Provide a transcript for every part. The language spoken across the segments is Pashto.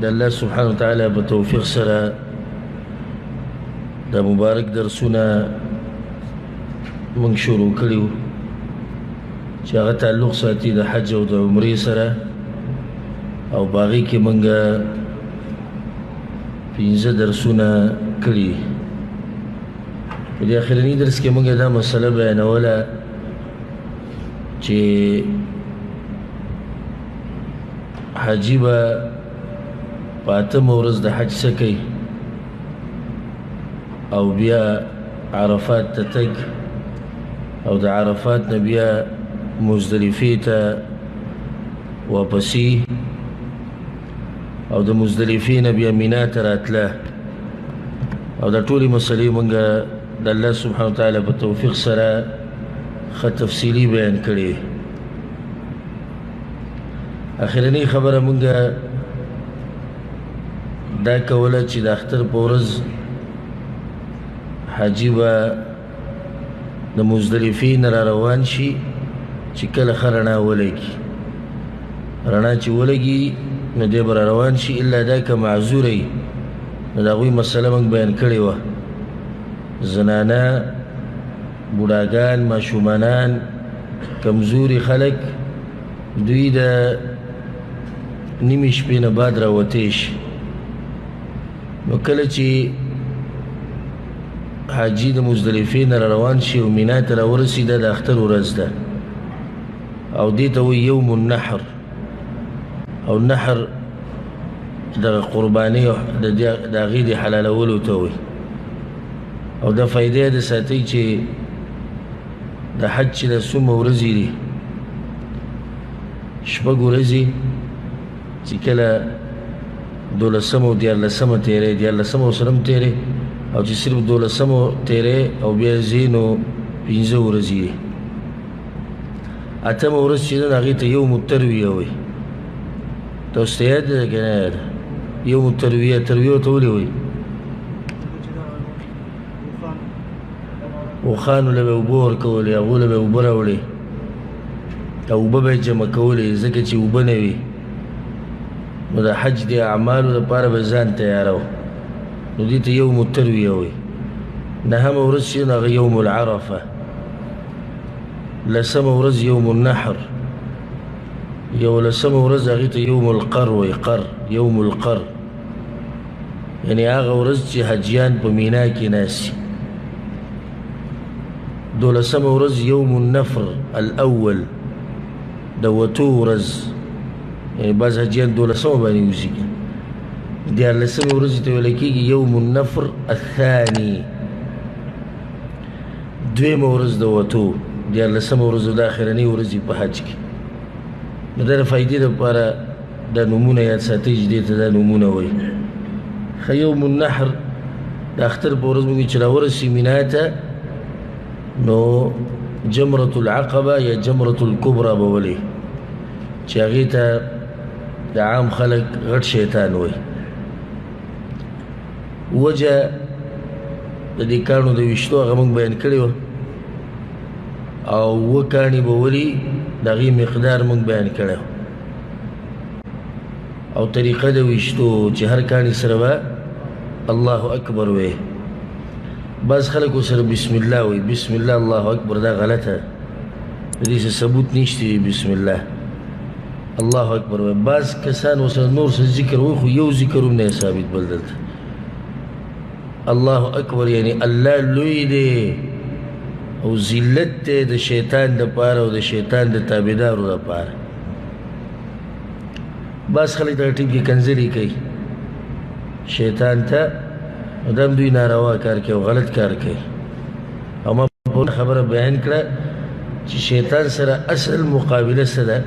د الله سبحانه وتعالی په توفیق سره د مبارک درسونه موږ شروع کړي وو چې هغه تعلق ساتي د حج او د عمرې سره، او باغې کې موږ 5 درسونه کړي. په دې اخرني درس کې موږ دا مسله بیانوله چې حاجي به په اتمه ورځ د حج څه کوي او بیا عرفات ته تګ، او د عرفات نه بیا مزدلفې ته واپسي، او د مزدلفې نه بیا مینا ته راتله. او دا ټولې مسلې موږ د الله سبحانه وتعالی په توفیق سره ښه تفصیلي بیان کړې. اخرنۍ خبره موږ دا کوله چې د اختر په ورځ حاجي به د مزدلفې نه را روان شي چې کله ښه رڼا ولګي، رڼا چې ولګي نو دی به را روان شي، الا دا که معذوره وي. نو د هغوی مسله موږ بیان کړې وه، زنانه، بوډاګان، ماشومانان، کمزوري خلک دوی د نیمې شپې نه بعد راوتی شي. نو کله چې حاجي د مزدلفې نه را روان شي او مینا ته راورسي، دا د اختر ورځ ده، او دې ته وایي یوم النحر. او نحر دغه قرباني د هغې د حلالولو ته وایي. او دا فایده یې د ساتي چې د حج چې د څومره ورځې دي، 6 ورځې، چې کله 12 او 13 تېرې، 13 او 20 تېرې، او چې صرف 12 تېرې او بیا ځې نو 5 ورځې دي. اتمه ورځ چې ده هغې ته یوم الترویه وایي. تاسو ته یاد ده که نه یاد؟ یوم الترویه، ترویه ورته ولې وایي؟ اوښانو له به یې اوبه ورکولې، هغو له به یې اوبه راوړې، او اوبه به یې جمع کولې، ځکه چې اوبه نه وي نو د حج د اعمالو لپاره به ځان تیارو. نو دې ته یوم الترویه وایي. نهمه ورځ چې ده هغه یوم العرفه، لسمه ورځ یوم النحر، یولسمه ورځ هغې ته یوم القر وایي، قر، یوم القر، یعنې هغه ورځ چې حاجیان په مینا کې ناست وي. دولسمه ورځ یوم النفر الاول، د وتو ورځ، یعنې بعض حاجیان دولسمه باندې وځي. دیارلسمې ورځې ته ویل کېږي یوم النفر الثاني، دویمه ورځ د وتو، دیارلسمه ورځ د اخرنۍ ورځې په حج کې. نو دا د فایدې دپاره دا نومونه یاد ساتئ چې دې ته دا نومونه وایي. ښه، یوم النحر د اختر په ورځ موږ چې راورسي مینا ته، نو جمرة العقبه یا جمرة الکبرى به ولي، چې هغې ته د عام خلک غټ شیطان وایي. وجه د دې کاڼو د ویشتو هغه موږ بیان کړې وه، او اووه کاڼي به ولي، د هغې مقدار موږ بیان کړی، او طریقه د ویشتو چې هر کاڼي سره به الله اکبر وی. بعض خلکو سره بسم الله وایي، بسم الله الله اکبر، دا غلطه ده، د دې څه ثبوت نشته دی بسم الله الله اکبر وایي. بعض کسان ورسره نور څه ذکر وایي، خو یو ذکر هم نه ثابت بل دلته. الله اکبر یعنی الله لوی دی او ذلت دی د شیطان دپاره او د شیطان د تابعدارو دپاره. بعض خلک دغه ټیم کې کنځلې کوي شیطان ته، نو دا هم دوی ناروا کار کوي او غلط کار کوي. او ما په خبره بیان کړه چې شیطان سره اصل مقابله څه ده؟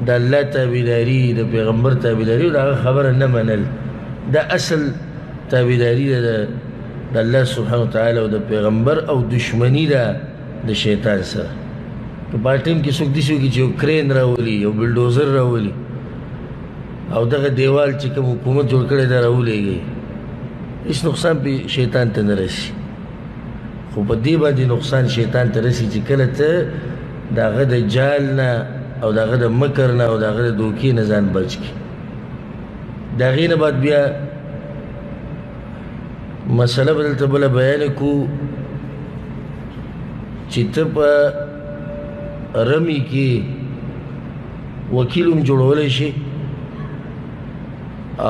د الله تابعداري، د پیغمبر تابعداري، او د هغه خبره نه منل، دا اصل تابعداري ده د الله سبحانه وتعالی او د پیغمبر، او دشمني ده د شیطان سره. په پارټیم کې څوک داسې وکړي چې یو کرین راولي، یو بلډوزر راولي، او دغه دیوال چې کوم حکومت جوړ کړی دا راولېږي، هېڅ نقصان پې شیطان ته نه رسي. خو په دې باندې نقصان شیطان ته رسي چې کله ته د هغه د جال نه او د هغه د مکر نه او د هغه د دوکې نه ځان بچ کړي. د هغې نه بعد بیا مسله به دلته بله بیان کړو چې ته په رمي کې وکیل هم جوړولی شي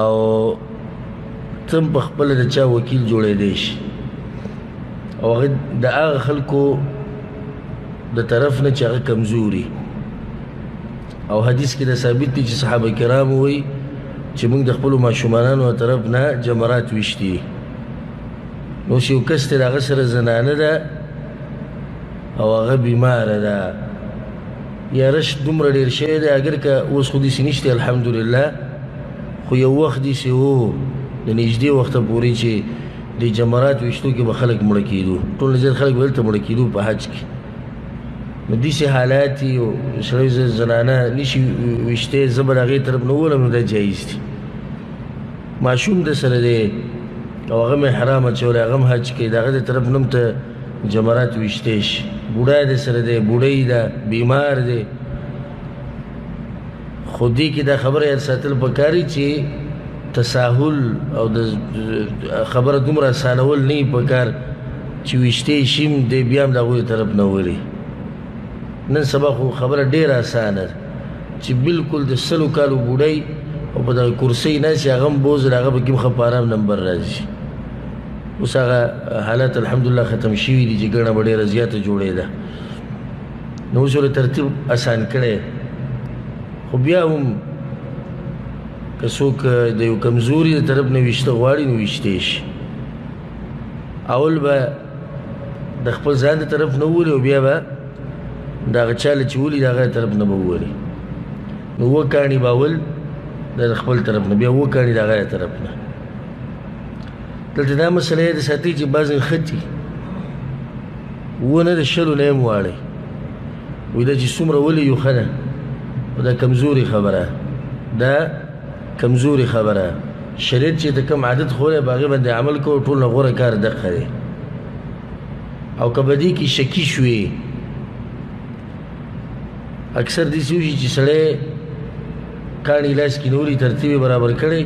او ته هم په خپله د چا وکیل جوړېدی شي، او هغه د هغه خلکو د طرف نه چې هغه کمزوري. او حدیث کې دا ثابت دي چې صحابه کرام وایي چې موږ د خپلو ماشومانانو طرف نه جمرات ویشتي. نو اوس یو کس دی د هغه سره زنانه ده او هغه بیماره ده، یا رش دومره ډېر شوی دی، اګر که اوس خو داسې نشته الحمدلله، خو یو وخت داسې و د نږدې وخته پورې چې د جمرات ویشتو کې به خلک مړه کېدو، ټول نه زیات خلک به دلته مړه کېدو په حج کې. نو داسې حالات یې سړی زنانه نشي ویشتی، زه به د هغې طرف نه وولم، نو دا جایز دي. ماشوم د سره دی او هغه هم احرام اچولی، هغه هم حج کوي، د هغه د طرف نه هم ته جمرات ویشتی شي. بوډا د سره دی، بوډۍ ده، بیمار دی، خو دې کې دا خبره یاد ساتل پکار دي چې تساهل او د خبره دومره اسانول نه وي پکار چې ویشتی شي هم دی بیا هم د هغوی طرف نه ولي. نن سبا خو خبره ډېره اسانه ده چې بالکل د 100 کالو بوډۍ او په دغه کرسۍ ناست هغه هم بوځل، هغه پکې هم ښه په ارام نمبر راځي. اوس هغه حالات الحمدلله ختم شوي دي چې ګڼه به ډېره زیاته جوړېده، نو اوس یې ترتیب اسان کړی. خو بیا هم که څوک د یو کمزوري د طرف نه ویشته غواړي نو ویشتی شي. اول به د خپل ځان د طرف نه وولي او بیا به د هغه چا له چې ولي د هغه طرف نه به وولي. نو اووه کاڼي به اول د خپل طرف نه، بیا اووه کاڼي د هغه طرف نه. دلته دا مسله یې د ساتي چې بعضې نښتي اووه نه د 20 نه یې هم واړوي، وایي دا چې څومره ولي یو ښه ده، خو دا کمزوري خبره، دا کمزوري خبره. شریعت چې د کوم عادت ښوولی په هغې باندې عمل کوو، ټول نه غوره کار دقه دی. او که په دې کې شکي شوې، اکثر داسې وشي چې سړی کاڼي لاس کې نیولي ترتیب یې برابر کړی،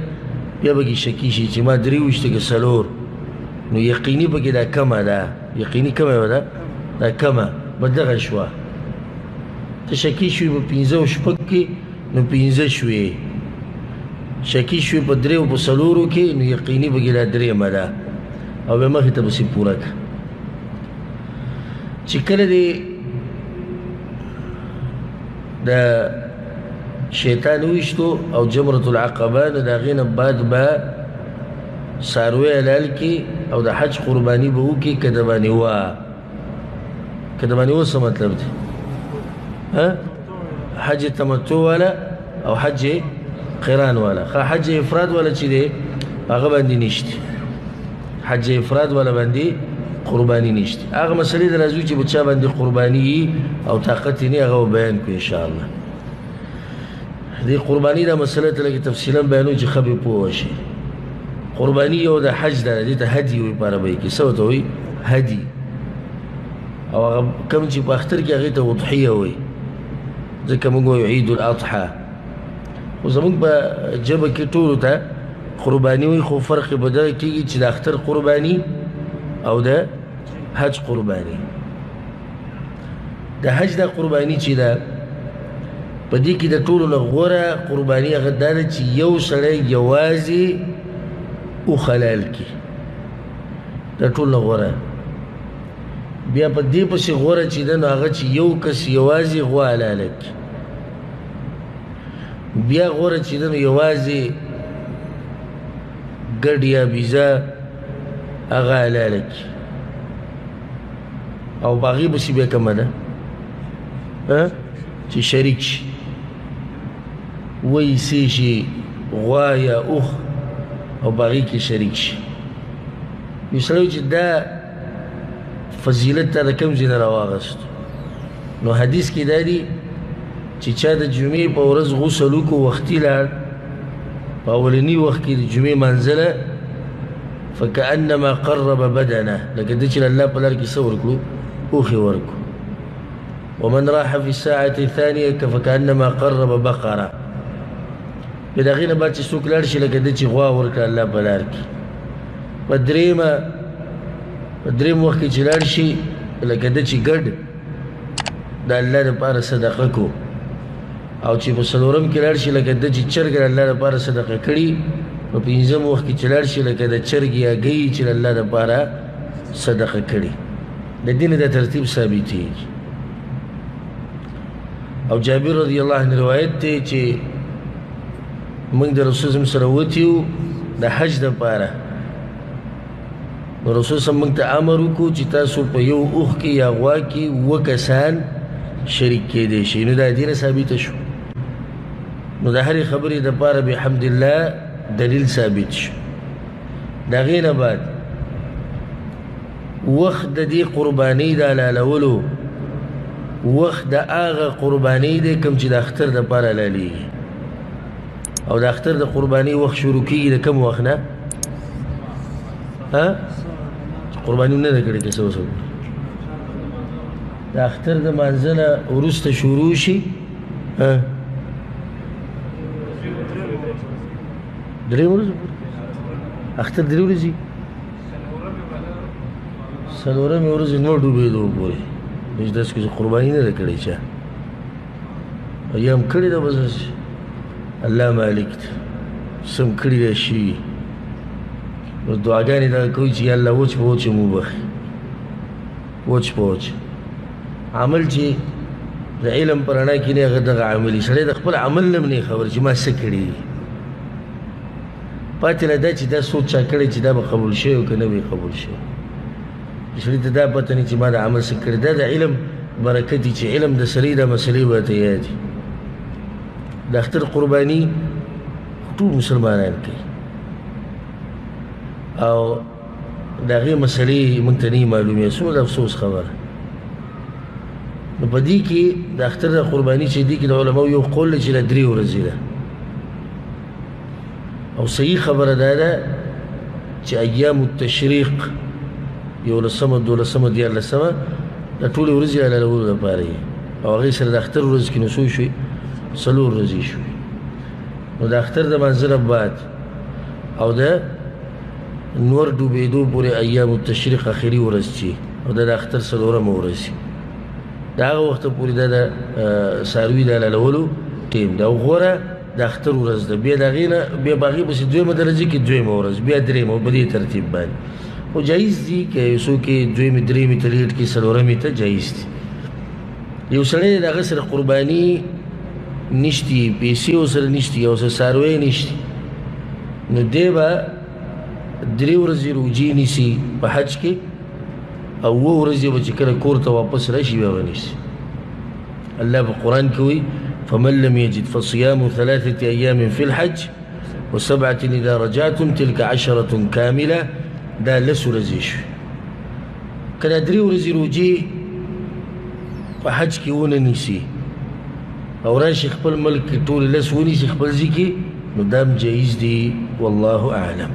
بیا به کې شکي شي چې ما 3 ویشته که 4، نو یقیني پکې دا کمه ده، یقیني کمه ده، دا کمه به دغه شوه. ته شکي شوې په 5 او 6 کې، نو 5 شوې. شکي شوې په 3 او په 4 کې، نو یقیني پکې دا درېیمه ده، او بیا مخې ته پسې پوره کړه. چې کله دې د شیطان وویشتو او جمرة العقبه، نو د هغې نه بعد به څاروی حلال کړي او د حج قرباني به وکړي که د باندې وه. که د باندې وه څه مطلب دی؟ حج تمتع والا او حج قران والا. ښه، حج افراد والا چې دی هغه باندې نشته، حج افراد والا باندې قرباني نشته. هغه مسلې ته راځو چې په چا باندې قرباني او طاقت یې نه، هغه به بیان کړو انشاءالله. دې قرباني دا مسله ته لږ تفصیلا بیانو چې ښه پرې پوه شي. قرباني یو د حج ده، دې ته هدي وایي په عربۍ کې. څه ورته وایي؟ هدي. او هغه کوم چې په اختر کې هغې ته اضحیه وایي، ځکه موږ وایو عید الاضحی. خو زموږ په ژبه کې ټولو ته قرباني وایي، خو فرق یې په دغه کېږي چې د اختر قرباني او د حج قرباني. د حج دا قرباني چې ده په دې کې د ټولو نه غوره قرباني هغه دا ده چې یو سړی یوازې اوښ حلال کړي، دا ټولو نه غوره. بیا په دې پسې غوره چې ده نو هغه چې یو کس یوازې غوا حلاله کړي. بیا غوره چې ده نو یوازې ګډ یا بیزه هغه حلاله کړي، او په هغې پسې بیا کومه ده چې شریک شي، ویسې شي غوا یا اوښ او په هغې کې شریک شي. یو سړی چې دا فضیلت ته د کوم ځای نه راواغست، نو حدیث کې دا دي چې چا د جمعې په ورځ غسل وکړو، وختي لاړ په اولني وخت کې د جمعې منزله، فکأنما قرب بدنه، لکه ده چې الله په لار کې څه ورکړو، اوښ یې ورکړو. ومن راح في الساعة الثانية فكأنما قرب بقرة. بیا د هغې نه بعد چې څوک لاړ شي لکه ده چې غوا ورکړه الله په لار کې. په دریم وخت کې چې لاړ شي لکه ده چې ګډ د الله دپاره صدقه کو. او چې په څلورم کې لاړ شي لکه ده چې چرګ د الله دپاره صدقه کړي. په پنځم وخت کې چې لاړ شي لکه د چرګ یا ګۍ چې د الله دپاره صدقه کړي. د دې نه دا ترتیب ثابتېږي. او جابر رضی الله عنه روایت دی چې موږ د رسول سره وتي وو د حج دپاره. نو رسول صلی موږ ته امر وکړو چې تاسو په یو اوښ کې یا غوا کې اووه کسان شریک کېدی شئ. نو دا دې نه ثابته شو. نو د هرې خبرې دپاره بحمد الله دلیل ثابت شو. د هغې نه بعد وخت د دې قربانۍ د حلالولو وخت د هغه قربانۍ دی کوم چې د اختر دپاره حلالېږي. او د اختر د قربانۍ وخت شروع کېږي د کوم وخت نه؟ قرباني نه ده کړې که څه اوسه د اختر د مانځه نه وروسته شروع شي. درې ورځې اختر درې ورځې څلورمې ورځې نور ډوبېدو پورې چې داسې کې قرباني نه ده کړې چا او یا هم کړې ده، بس الله مالک دی سم کړي دا شي. نو دعاګانې دا کوي چې یا الله وچ په وچ مو وبخښي، وچ په وچ. عمل چې د علم په رڼا کې نه هغه دغه عملي سړی د خپل عمل نه هم نه خبر چې ما څه کړي دي. پاتې له دا چې دا سوچ چا کړی چې دا به قبول شوی او که نه به قبول شوی. سړي ته دا پته نه چې ما د عمل څه کړی. دا د علم برکت دی چې علم د سړي دا مسلې ورته یادي. د اختر قرباني ټول مسلمانان کوي او د هغې مسلې موږ ته نه معلومې، څومره د افسوس خبره. نو په دې کې د اختر د قرباني چې دې کې د علماو یو قول دی چې دا درې ورځې ده، او صحیح خبره دا ده چې ایام التشریق یولسمه دولسمه دیارلسمه دا ټولې ورځې حلالولو لپاره یې، او هغې سره د اختر ورځ کې نو څو شوې؟ څلور ورځې شوې. نو د اختر د مانځه نه بعد او د نور ډوبېدو پورې ایام التشریق اخري ورځ چې او دا د اختر څلورمه ورځ د هغه وخته پورې دا د څاروي د حلالولو ټیم ده. او غوره د اختر ورځ ده. بیا د هغې نه بیا په هغې پسې دویمه درجه کې دویمه ورځ، بیا درېیمه، په دې ترتیب باندې. خو جایز دي که یو څوک یې دویمې درېیمې ته لیټ کړي څلورمې ته جایز دي. یو سړی د هغه سره قرباني نشتي، پیسې ورسره نشتي او څه څاروی نشتي، نو دی به درې ورځې روژې نیسي په حج کې او اووه ورځې به چې کله کور ته واپس راشي بیا به نیسي. الله په قرآن کې وایي فمن لم يجد فصيام ثلاثة أيام في الحج وسبعة إذا رجعتم تلك عشرة كاملة. دا لس ورځې شوې. که دا درې ورځې روژې په حج کې ونه نیسي او راشي خپل ملک کې ټولې لس ونیسي خپل ځای کې، نو دا هم جایز دی، والله اعلم.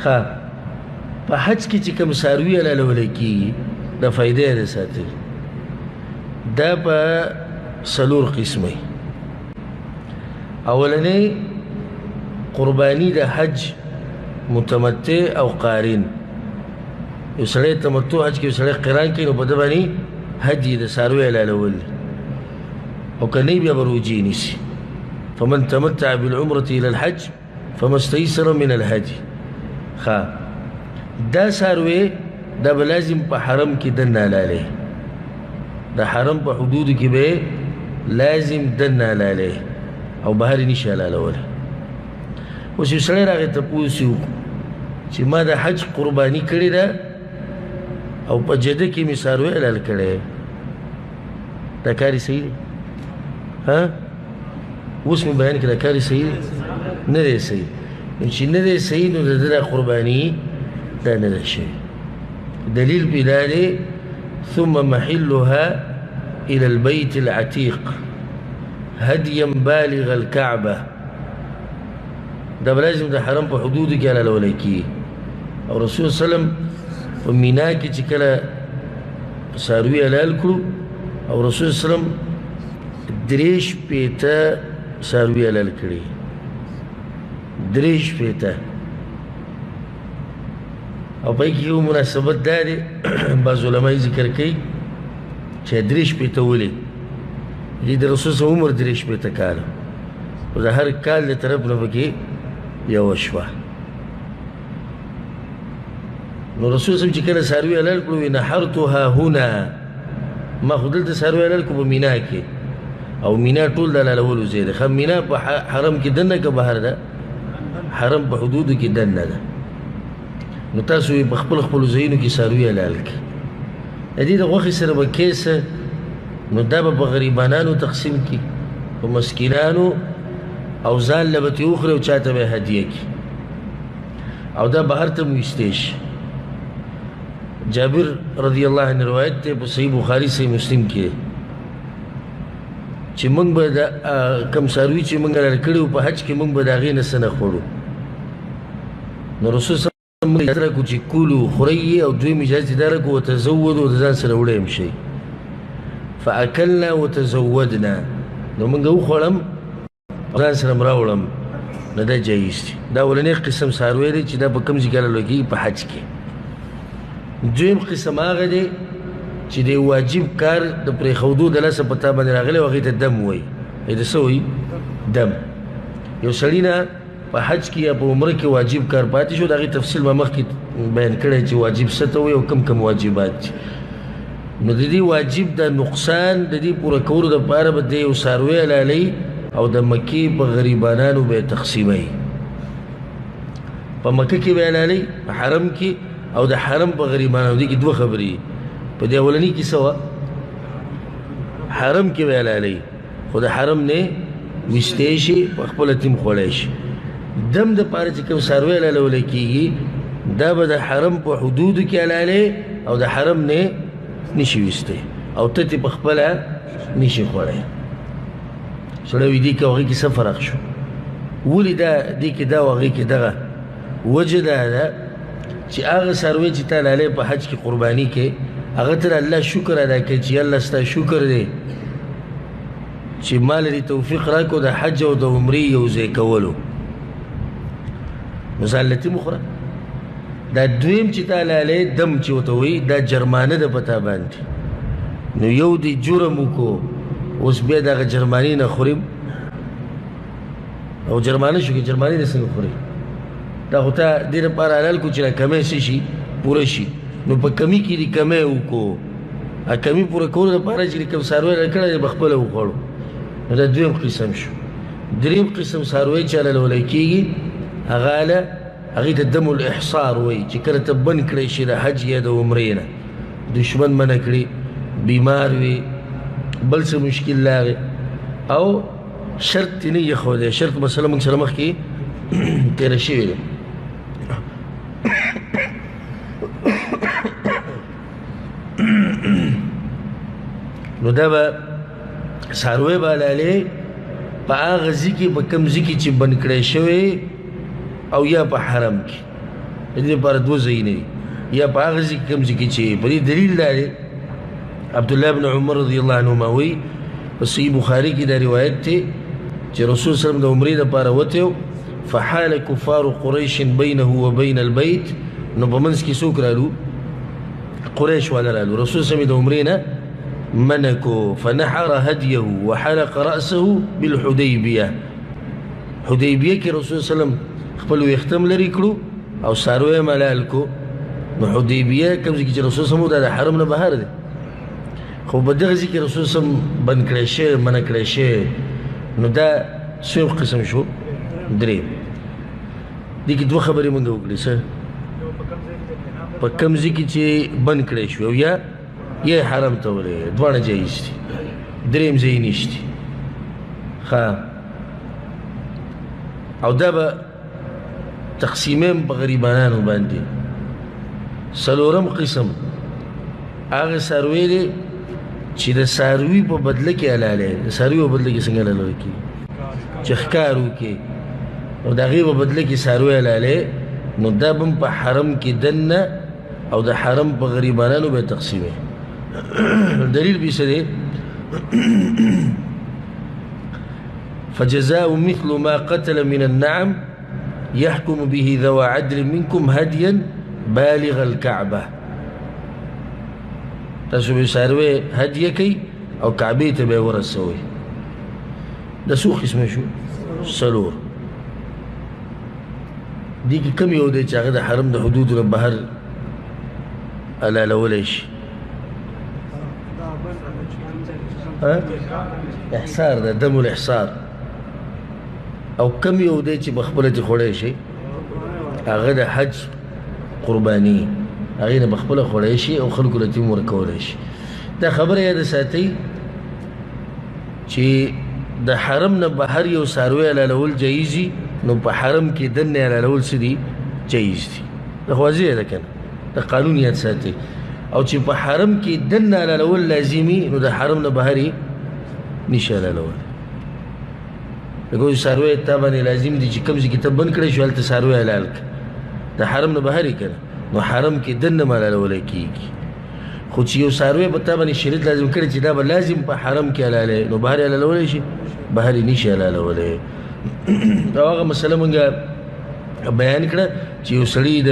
ښه، په حج کې چې کوم څاروي حلالولی کېږي دا فایده یې ده ساتلې، دا په څلور قسمه. اولنی قرباني د حج متمتع او قارن. یو سړی تمتع حج کې، یو سړی قران کوي، نو په ده باندې هدي د څاروي حلالول دي، او که نه بیا به روژې نیسي. فمن تمتع بالعمرة إلى الحج فما استيسر من الهدي. ښه، دا څاروی دا به لازم په حرم کې دننه حلالوي، د حرم په حدودو کې به لازم دننه حلالوي او بهر یې نشي حلالولی. اوس یو سړی راغی تپوس یې وکړو چې ما د حج قرباني کړې ده او په جده کې مې څاروی حلال کړی، دا کار یې صحیح دی؟ ها، اوس مې بیان کړی، دا کار یې صحیح دی؟ نه دی صحیح. نو چې نه دی صحیح نو د ده دا قرباني دا نه ده شوې. دلیل پرې دا دی ثم محلها إلى البيت العتيق هديا بالغ الكعبة. دا به لازم د حرم په حدودو کې حلالولی کېږي. او رسول صلی الله علیه وسلم په مینا کې چې کله څاروي حلال کړو او رسول الله صلی الله علیه وسلم درې شپېته څاروي حلال کړي، 63. او په کې یو مناسبت دا دی، بعض علما یې ذکر کوي چې 63 ولې؟ دې د رسول صلی عمر 63 کاله، او د هر کال له طرف نه پکې یوه شوه. نو رسول صلی چې کله څاروي حلال کړو، وایي نحرتها هنا، ما خو دلته څاروي حلال کړو په مینا کې، او مینا ټول د حلالولو ځای دی. ښه، مینا په حرم کې دننه که بهر ده؟ حرم په حدودو کې دننه ده. نو تاسو یې په خپل خپلو ځایونو کې څاروي حلال کړئ. د دې د غوښې سره به کیسه، نو دا به په غریبانانو تقسیم کړي، په مسکینانو، او ځان له به ترې وخوري او چاته به یې هدیه کړي، او دا بهر ته هم ویستی شي. جابر رضی الله عنه روایت دی په صحیح بخاري صحیح مسلم کې دی چې موږ به د کوم څاروي چې موږ حلال کړي وو په حج کې، موږ به د هغې نه څه نه خوړو. نو رسول صلی موږ اجازه راکړو چې کولو خورئ یې، او دویم اجازه یې دا راکړو وتزودو، د ځان سره وړی هم شئ. فاکلنا وتزودنا، نو موږ وخوړم ځان سره هم راوړم، نو دا جایز دی. دا اولنی قسم څاروی دی چې دا په کوم ځای کې حلال کېږي؟ په حج کې. دویم قسم هغه دی چې د واجب کار د پرېښودو د لاسه په تا باندې راغلی او هغې ته دم وایي. هغې ته څه وایي؟ دم. یو سړي نه په حج کې یا په عمره کې واجب کار پاتې شو، د هغې تفصیل ما مخکې بیان کړی چې واجب څه ته وایي او کوم کوم واجبات دي. نو د دې واجب د نقصان د دې پوره کولو دپاره به دی یو څاروی حلالوي او د مکې په غریبانانو به یې تقسیموي. په مکه کې به یې حلالوي، په حرم کې، او د حرم په غریبانانو. دې کې دوه خبرې دي. په دې اولني کې څه وه؟ حرم کې به یې حلالوي، خو د حرم نه ویستی شي، په خپله تیم خوړی شي. دم د پاره چې کوم څاروی حلالول کېږي، دا به د حرم په حدودو کې حلالوي او د حرم نه نشي ویستی، او ته ترې په خپله نشي خوړی. سړی وایي دې کې او هغې کې څه فرق شو؟ ولې دا دې کې دا او هغې کې دغه؟ وجه دا ده چې هغه څاروی چې تا حلالوې په حج کې قرباني کې، هغه ته الله شکر ادا کوي چې الله ستا شکر دی چې ما له دې توفیق راکړو د حج او د عمرې یو ځای کولو، نو ځان له ترې وخوره. دا دویم چې تا حلالوې دم چې ورته وایي، دا جرمانه ده په تا باندې. نو یو دې جرم وکړو، اوس بیا دغه جرمانې نه خوري، او جرمانه شو که جرمانې نه څنګه خوري؟ دا خو تا دې لپاره حلال کړو چې دا کمی څه شي؟ پوره شي. نو په کمي کې دې کمی وکړو، کمی پوره کولو لپاره چې کوم څاروی حلال کړی دی به خپله وخوړو. نو دا دویم قسم شو. دریم قسم څاروی چې حلالولی کېږي، هغه هله هغې ته دم الاحصار وایي، چې کله ته بند کړی شي د حج یا د عمرې نه، دښمن منع کړي، بیمار وي، بل څه مشکل راغی، او شرط ترې نه ایښودی. شرط مسله موږ سره مخکې تېره شوې ده. نو دا به څاروی به حلالوې په هغه ځای کې، په کوم ځای کې چې بند کړی شوی، او یا په حرم کې. د دې لپاره دوه ځایونه دي، یا په هغه ځای کې کوم ځای کې چې په دې دلیل دا دی. عبدالله بن عمر رضی الله عنهما وایي په صحیح بخاري کې دا روایت دی چې رسول صلی الله علیه وسلم د عمرې لپاره وتی و، فحال کفار قریش بینه وبین البیت. نو په منځ کې څوک رالو؟ قریش والا رالو. رسول صلی الله علیه وسلم د عمرې نه منع کو، فنحر هدیه وحلق رأسه بالحدیبیه. حدیبیه کې رسول صلی الله علیه وسلم خپل ویښته هم لرې کړو او څاروی هم حلال کړو. نو حدیبیه کوم ځای کې چې رسول صلی الله علیه وسلم، دا د حرم نه بهر دی، خو په دغه ځای کې رسول صلی الله علیه وسلم بند کړی شوی، منع کړی شوی. نو دا څویم قسم شو؟ دریم. دې کې دوه خبرې موږ وکړې، څه په کوم ځای کې چې بند کړی شو او یا یې حرم ته ورغی، دواړه جایز دي، دریم ځای نشته. ښه، او دا به تقسیمیم په غریبانانو باندې. څلورم قسم هغه څاروی دی چې د څاروي په بدله کې حلالوي. د څاروي په بدله کې څنګه حلالول کېږي؟ چې ښکار وکړي او د هغې په بدله کې څاروی حلالوي، نو دا به هم په حرم کې دننه او د حرم په غریبانانو به تقسیموي. دلیل به څه دی؟ فجزاء مثل ما قتل من النعم يحكم به ذوى عدل منكم هديا بالغ الكعبة. تاسو به څاروی هدیه کوي او کعبې ته به یې ورسوئ. دا څو قسمه شو؟ څلور. دې کې کوم یو دی چې هغه د حرم د حدودو نه بهر حلالولی شي؟ احصار ده، دم الاحصار. او کم یو دی چې په خپله ترې خوړی شي؟ هغه د حج قرباني، هغې نه په خپله خوړی شي او خلکو له ترې هم ورکولی شي. دا خبره یاده ساتئ چې د حرم نه بهر یو څاروی حلالول جایز دي، نو په حرم کې دننه حلالول څه دي؟ جایز دي. دا خو واضح ده که نه؟ د قانون یاد ساتئ. او چې په حرم کې دننه حلالول لازمي، نو د حرم نه بهر یې نشي حلالولی. لکه اوس څاروی تا باندې لازم دي چې کوم ځای کې ته بند کړی شو هلته څاروی حلال کړه، د حرم نه بهر یې که نه، نو حرم کې دننه هم حلالولی کېږي. خو چې یو څاروی په تا باندې شریعت لازم کړی چې دا به لازم په حرم کې حلالوي، نو بهر یې حلالولی شي؟ بهر یې نشي حلالولی. او هغه مسله مونږ بیان کړه چې یو سړي د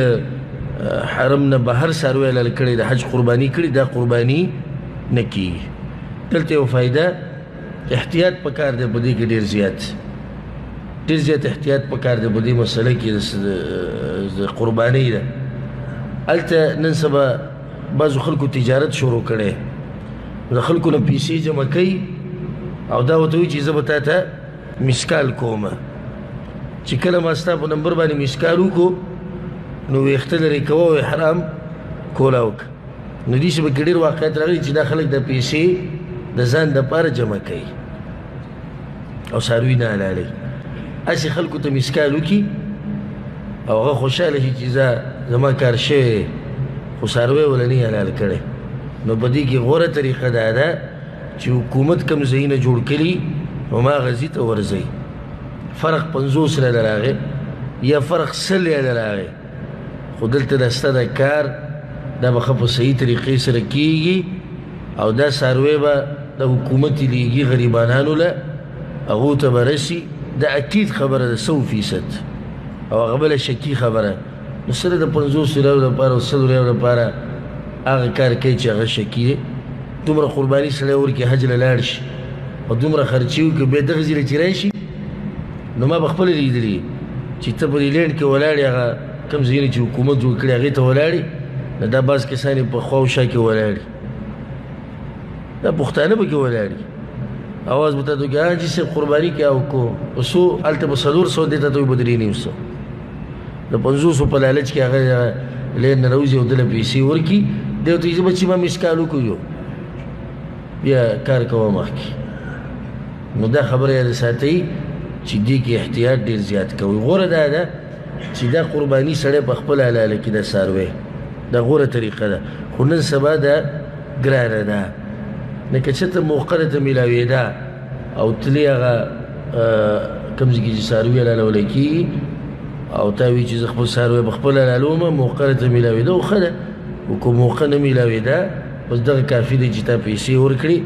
حرم نه بهر څاروی حلال کړی، د حج قرباني کړي، دا قرباني نه کېږي. دلته یو فایده، احتیاط پکار دی په دې کې، ډېر زیات، ډېر زیات احتیاط پکار دی په دې مسله کې د قربانۍ ده. هلته نن سبا بعضو خلکو تجارت شروع کړی، د خلکو نه پیسې جمع کوي او دا ورته وایي چې زه به تا ته مسکال کوم، چې کله ما ستا په نمبر باندې مسکال وکړو نو ویښته لرې کوه او احرام کولا وکړه. نو داسې به کې ډېر واقعیت راغلي چې دا خلک د پیسې د ځان دپاره جمع کوي او څاروي نه حلالوي. هسې خلکو ته مسکال وکړي او هغه خوشحاله شي چې زما کار شوی دی، خو څاروی وله نه حلال کړی. نو په دې کې غوره طریقه دا ده چې حکومت کوم ځایونه جوړ کړي هماغه ځای ته ورځئ. فرق 50 ریاله راغی یا فرق 100 ریاله راغی، خو دلته دا ستا د کار دا به ښه په صحیح طریقې سره کېږي او دا څاروی به د حکومت یې لېږي غریبانانو له، هغو ته به رسي. دا اکید خبره ده 100%، او هغه بله شکي خبره. نو سره د 50 ریالو لپاره او 100 ریالو لپاره هغه کار کوي چې هغه شکي دی. دومره قرباني سړی ورکړي حج له لاړ شي او دومره خرچې وکړي، بیا دغه ځای له چې راشي، نو ما به خپله لیدلي چې ته په دې لینډ کې ولاړ یې، هغه کوم ځایونه چې حکومت جوړ کړي هغې ته ولاړ یې، نو دا بعض کسان یې په خوا او شا کې ولاړ دي، دا پښتانه پکې ولاړ دي. اواز به تاته وکړي، حاجي صاحب قرباني کې او کو په څو، هلته به 400 دی، ته به 350، د 500 په لالچ کې هغه لین نه راوځي او دله پیسې ورکړي. دی ورته وایي زه به چې ما مسکال وکړو یو بیا کار کوه مخکې. نو دا خبره یاده ساتئ چې دې کې احتیاط ډېر زیات کوئ. غوره دا ده چې دا قرباني سړی په خپله حلاله کړي، دا څاروی، دا غوره طریقه ده. خو نن سبا دا ګرانه ده، نه که چېرته موقع درته میلاوېده او تلې هغه کوم ځای کې چې څاروي حلالولی کېږي او تا وي چې زه خپل څاروی په خپله حلالوم، موقع درته میلاوېده او ښه ده. خو که موقع نه میلاوېده بس دغه کافي دی چې تا پیسې ورکړې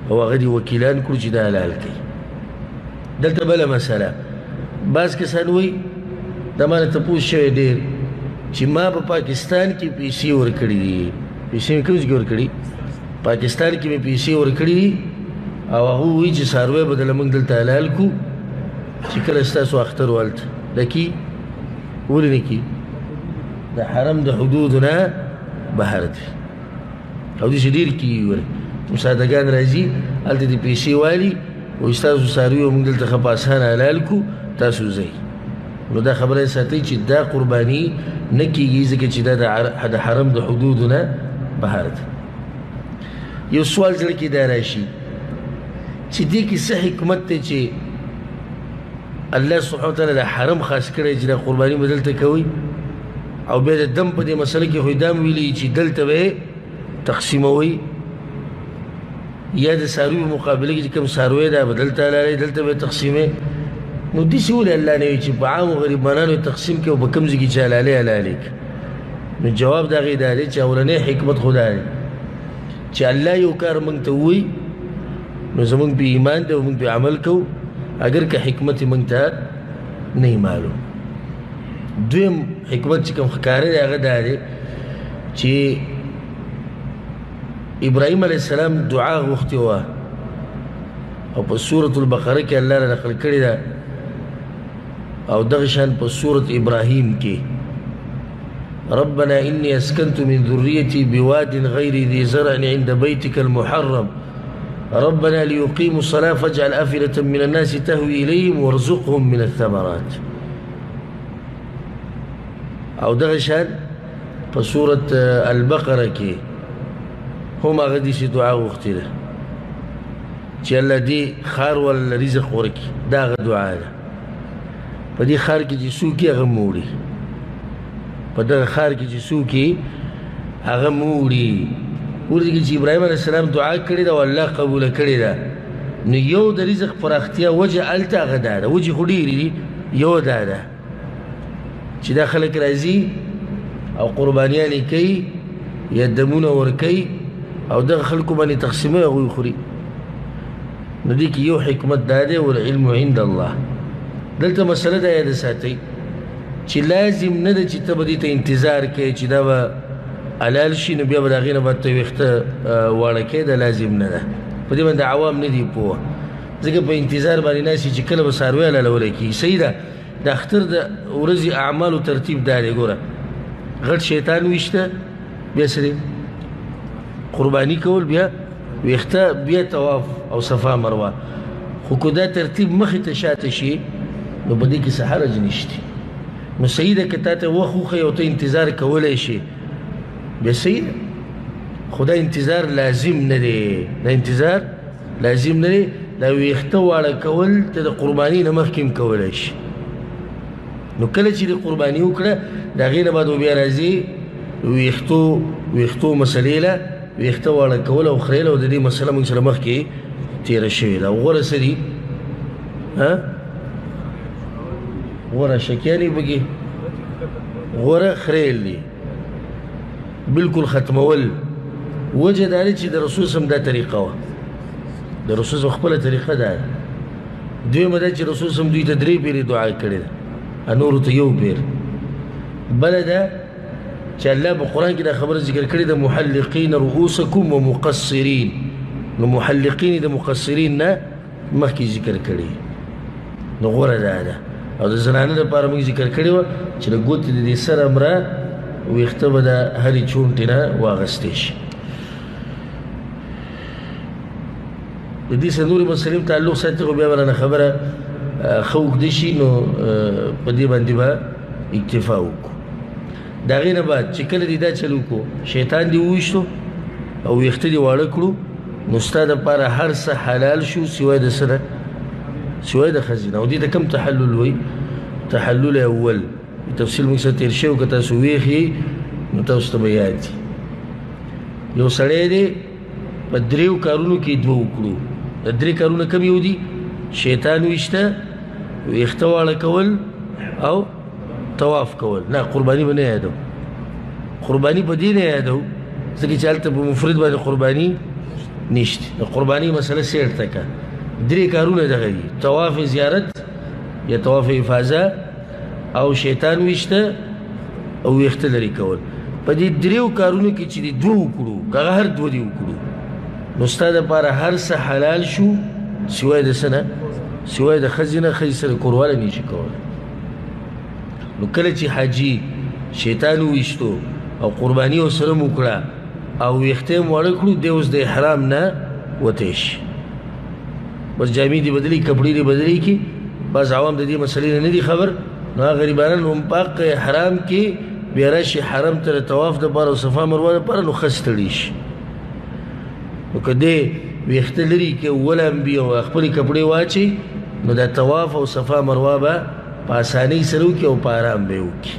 او هغه دې وکیلان کړو چې دا حلال کړي. دلته بله مسله، بعض کسان وایي دا ما نه تپوس شوی ډېر چې ما په پاکستان کې پیسې ورکړي دي. پیسې مې کوم ځای کې ورکړي؟ پاکستان کې مې پیسې ورکړي دي او هغه وایي چې څاروی به دله موږ دلته حلال کړو چې کله ستاسو اختر و هلته. دا کي ولې نه کي؟ د حرم د حدودو نه بهر دی. او داسې ډېر کېږي ورې مسادګان راځي هلته دې پیسې والي وایي ستاسو څاروي به موږ دلته ښه په اسانه حلال کړو، تاسو ځئ. نو دا خبره یې ساتئ چې دا قرباني نه کېږي ځکه چې دا د حرم د حدودو نه بهر ده. یو سوال زړه کې دا راشي چې دې کې څه حکمت دی چې الله سبحانه وتعالی د حرم خاص کړی چې دا قرباني به دلته کوئ، او بیا د دم په دې مسله کې خو یې دا هم ویلي چې دلته به یې تقسیموئ، یا د څاروي په مقابله کې چې کوم څاروی دی به دلته حلالوئ، دلته به یې تقسیموئ. نو داسې ولې الله نه وایي چې په عامو غریبانانو یې تقسیم کړي او په کوم ځای کې چې حلالوئ حلالې کړي؟ نو جواب د هغې دا دی چې اولنی حکمت خو دا دی چې الله یو کار موږ ته ووایي نو زمونږ پې ایمان دی او مونږ پې عمل کوو، اګر که حکمت یې مونږ ته نه وي معلوم. دویم حکمت چې کوم ښکاره دی هغه دا دی چې ابراهیم علیه السلام دعا غوښتې وه او په سورة البقره کې الله را نقل کړې ده، او دغه شان په سورة ابراهیم کې ربنا إني أسكنت من ذريتي بواد غير ذي زرع عند بيتك المحرم ربنا ليقيموا الصلاة فاجعل أفئدة من الناس تهوي إليهم وارزقهم من الثمرات. او دغه شان په سورة البقره کې هم هغه داسې دعا غوښتې ده چې الله دې ښار والا رزق ورکړي. دا هغه دعا ده. په دې ښار کې چې څوک یې هغه موړي، په دغه ښار کې چې څوک یې هغه موړي. ورته کې چې ابراهیم علیه السلام دعا کړې ده او الله قبوله کړې ده، نو یو د رزق پراختیا وجه هلته هغه دا ده. وجې خو ډېرې دي، یو دا ده چې دا خلک راځي او قربانیان یې کوي یا دمونه ورکوي او دغه خلکو باندې تقسیموي، هغوی خوري. نو دې کې یو حکمت دا دی، والعلم عند الله. دلته مسله دا یاده ساتئ چې لازم نه ده چې ته به دې ته انتظار کوې چې دا به حلال شي نو بیا به د هغې نه بعد ته ویښته واړه کوې، دا لازم نه ده. په دې باندې عوام نه دي پوه، ځکه په انتظار باندې ناست چې کله به څاروی حلالولی کېږي. صحیح ده، د اختر د ورځې اعمالو ترتیب دا دی. ګوره، غټ شیطان ویشته، بیا څه دی؟ قرباني کول، بیا ویښته، بیا طواف او صفا مروه. خو که دا ترتیب مخې ته شاته شي نو په دې کې څه حرج نشته. نو صحیح ده که تا ته وخت وښیي او ته انتظار کولی شې، بیا صحیح ده، خو دا انتظار لازم نه دی. دا انتظار لازم نه دی. دا ویښته واړه کول ته د قرباني نه مخکې هم کولی شي. نو کله چې د قرباني وکړه د هغې نه بعد بیا راځي ویښتو مسلې له ویښته واړه کول او خریل، او د دې مسله موږ سره مخکې تېره شوې ده. غوره څه دي؟ غوره شکیانې پکې، غوره خریل دي، بالکل ختمول. وجه دا ده چې د رسول سم دا طریقه وه، د رسول سم خپله طریقه دا ده. دویمه دا چې رسول سم دوی ته درې پېرې دعا کړې ده، نورو ته یو پېر. بله دا چې الله په قرآن کې دا خبره ذکر کړې ده، محلقین رؤوسکم ومقصرین. نو محلقین د مقصرین نه مخکې ذکر کړي، نو غوره دا ده. او د زنانه دپاره موږ ذکر کړې وه چې د ګوتې د دې سره مره ویښته به د هرې چونټې نه واغستې شي. د دې سره نورې مسلې هم تعلق ساتي، خو بیا به رانه خبره ښه اوږده شي، نو په دې باندې به اکتفا وکړو. د هغې نه بعد چې کله دې دا چل وکړو، شیطان دې وویشتو او ویښته دې واړه کړو، نو ستا دپاره هر څه حلال شو سوای د څه نه؟ سوای د ښځې نه. او دې ته کوم تحلل وایي؟ تحلل اول. تفصیل موږ سره تېر شوی، که تاسو ویښ یئ نو تاسو ته به یاد وي. یو سړی دی په دریو کارونو کې دوه وکړو. د درې کارونه کوم یو دي؟ شیطان ویشته، ویښته واړه کول او طواف کول. نه، قرباني به نه یادو. قرباني په دې نه یادو ځکه چې هلته په مفرد باندې قرباني نشته. د قرباني مسله سیرته که درې کارونه دغه دي: طواف زیارت یا طواف افاضه او شیطان ویشته او ویښته لرې کول. په دې دریو کارونو کې چې دې دوه وکړو، که هغه هر دوه دې وکړو، نو ستا دپاره هر څه حلال شو سوای د څه نه؟ سوای د ښځې نه. ښځې سره کوروالی نه شي کولی. نو کله چې حاجي شیطان وویشتو او قرباني ورسره هم وکړه او ویښته یې هم واړه کړو، دی اوس د احرام نه وتی شي. بس جامې دې بدلې، کپړې دې بدلې کړي. بعض عوام د دې مسلې نه نه دي خبر، نو هغه غریبانان هم په حق احرام کې بیا راشي حرم ته د طواف دپاره او صفا مروه دپاره، نو ښه ستړي شي. نو که دی ویښته لرې کړي او ولامبي او خپلې کپړې واچوي، نو دا طواف او صفا مروه به په اسانۍ سره وکړي او په ارام به یې وکړي.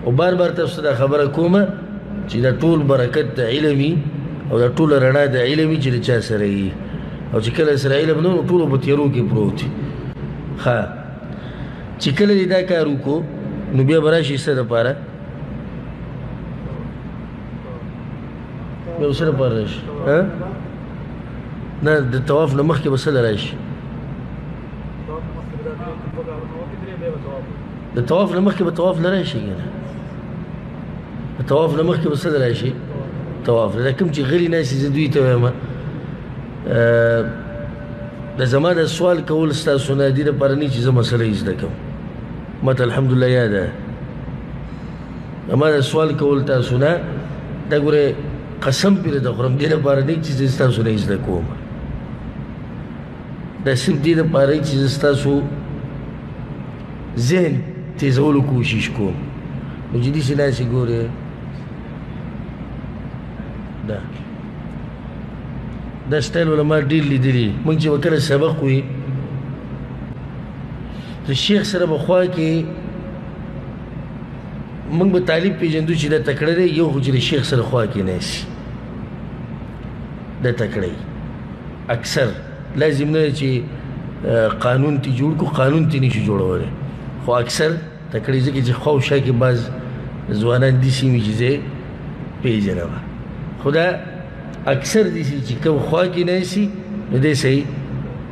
او بار بار تاسو ته دا خبره کومه چې دا ټول برکت د علم وي او دا ټوله رڼا د علم وي چې د چا سره وي، او چې کله سره علم نه، نو ټولو په تیارو کې پروت وي. ښه، چې کله دې دا کار وکړو نو بیا به راشي څه دپاره؟ بیا به څه دپاره راشي؟ نه د طواف نه مخکې به څه راشي؟ د طواف نه مخکې به طواف نه راشي که نه؟ د طواف نه مخکې به څه راشي؟ طواف. دا کوم چې غلي ناست زه دوی ته وایم، د زما د سوال کول ستاسو نه دې لپاره نه چې زه مسله یې زده کوم، ما ته الحمدلله یاده. زما د سوال کول تاسو نه دا ګورې قسم پرې د خورم دې لپاره نه چې زه ستاسو نه یې زده کوم، دا صرف دې لپاره چې زه ستاسو ذهن تیزولو کوشش کوم. نو چې داسې ناستې ګورې دا دا سټایل علما ډېر لیدلي. موږ چې به کله سبق وي د شیخ سره به خوا کې موږ به طالب پېژندو چې دا تکړه دی، یو خو چې د شیخ سره خوا کې ناست دا تکړه وي. اکثر لازم نه چې قانون تی جوړ کړو، قانون تی نشو جوړولی، خو اکثر تکړه ځکه چې خوا او شا کې بعض ځوانان داسې وي چې زه پېژنم، خو دا اکثر داسې چې کوم خوا کې ناست نو دی صحیح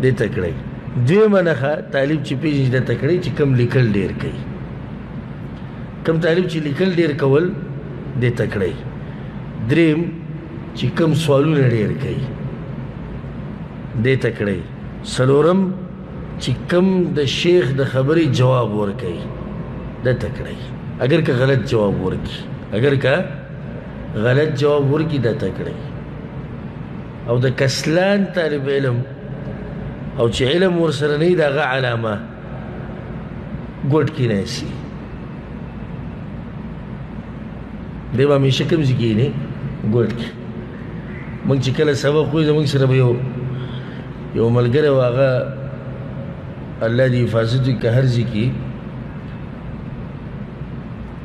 دی تکړه وي. دویمه نښه طالب چې پېژني دا تکړه چې کوم لیکل ډېر کوي، کوم طالب چې لیکل ډېر کول دی تکړه وي. دریم چې کوم سوالونه ډېر کوي دی تکړه وي. څلورم چې کوم د شیخ د خبرې جواب ورکوي دا تکړه وي، اگر که غلط جواب ورکړي، اگر که غلط جواب ورکړي دا تکړه وي. او د کسلان طالب علم او چې علم ورسره نه وي د هغه علامه ګوټ کې ناست دی، به همیشه کوم ځای کښېني؟ ګوټ کې. موږ چې کله سبق وایو زموږ سره به یو ملګری و، هغه الله دې حفاظت وکړي که هر ځای کې،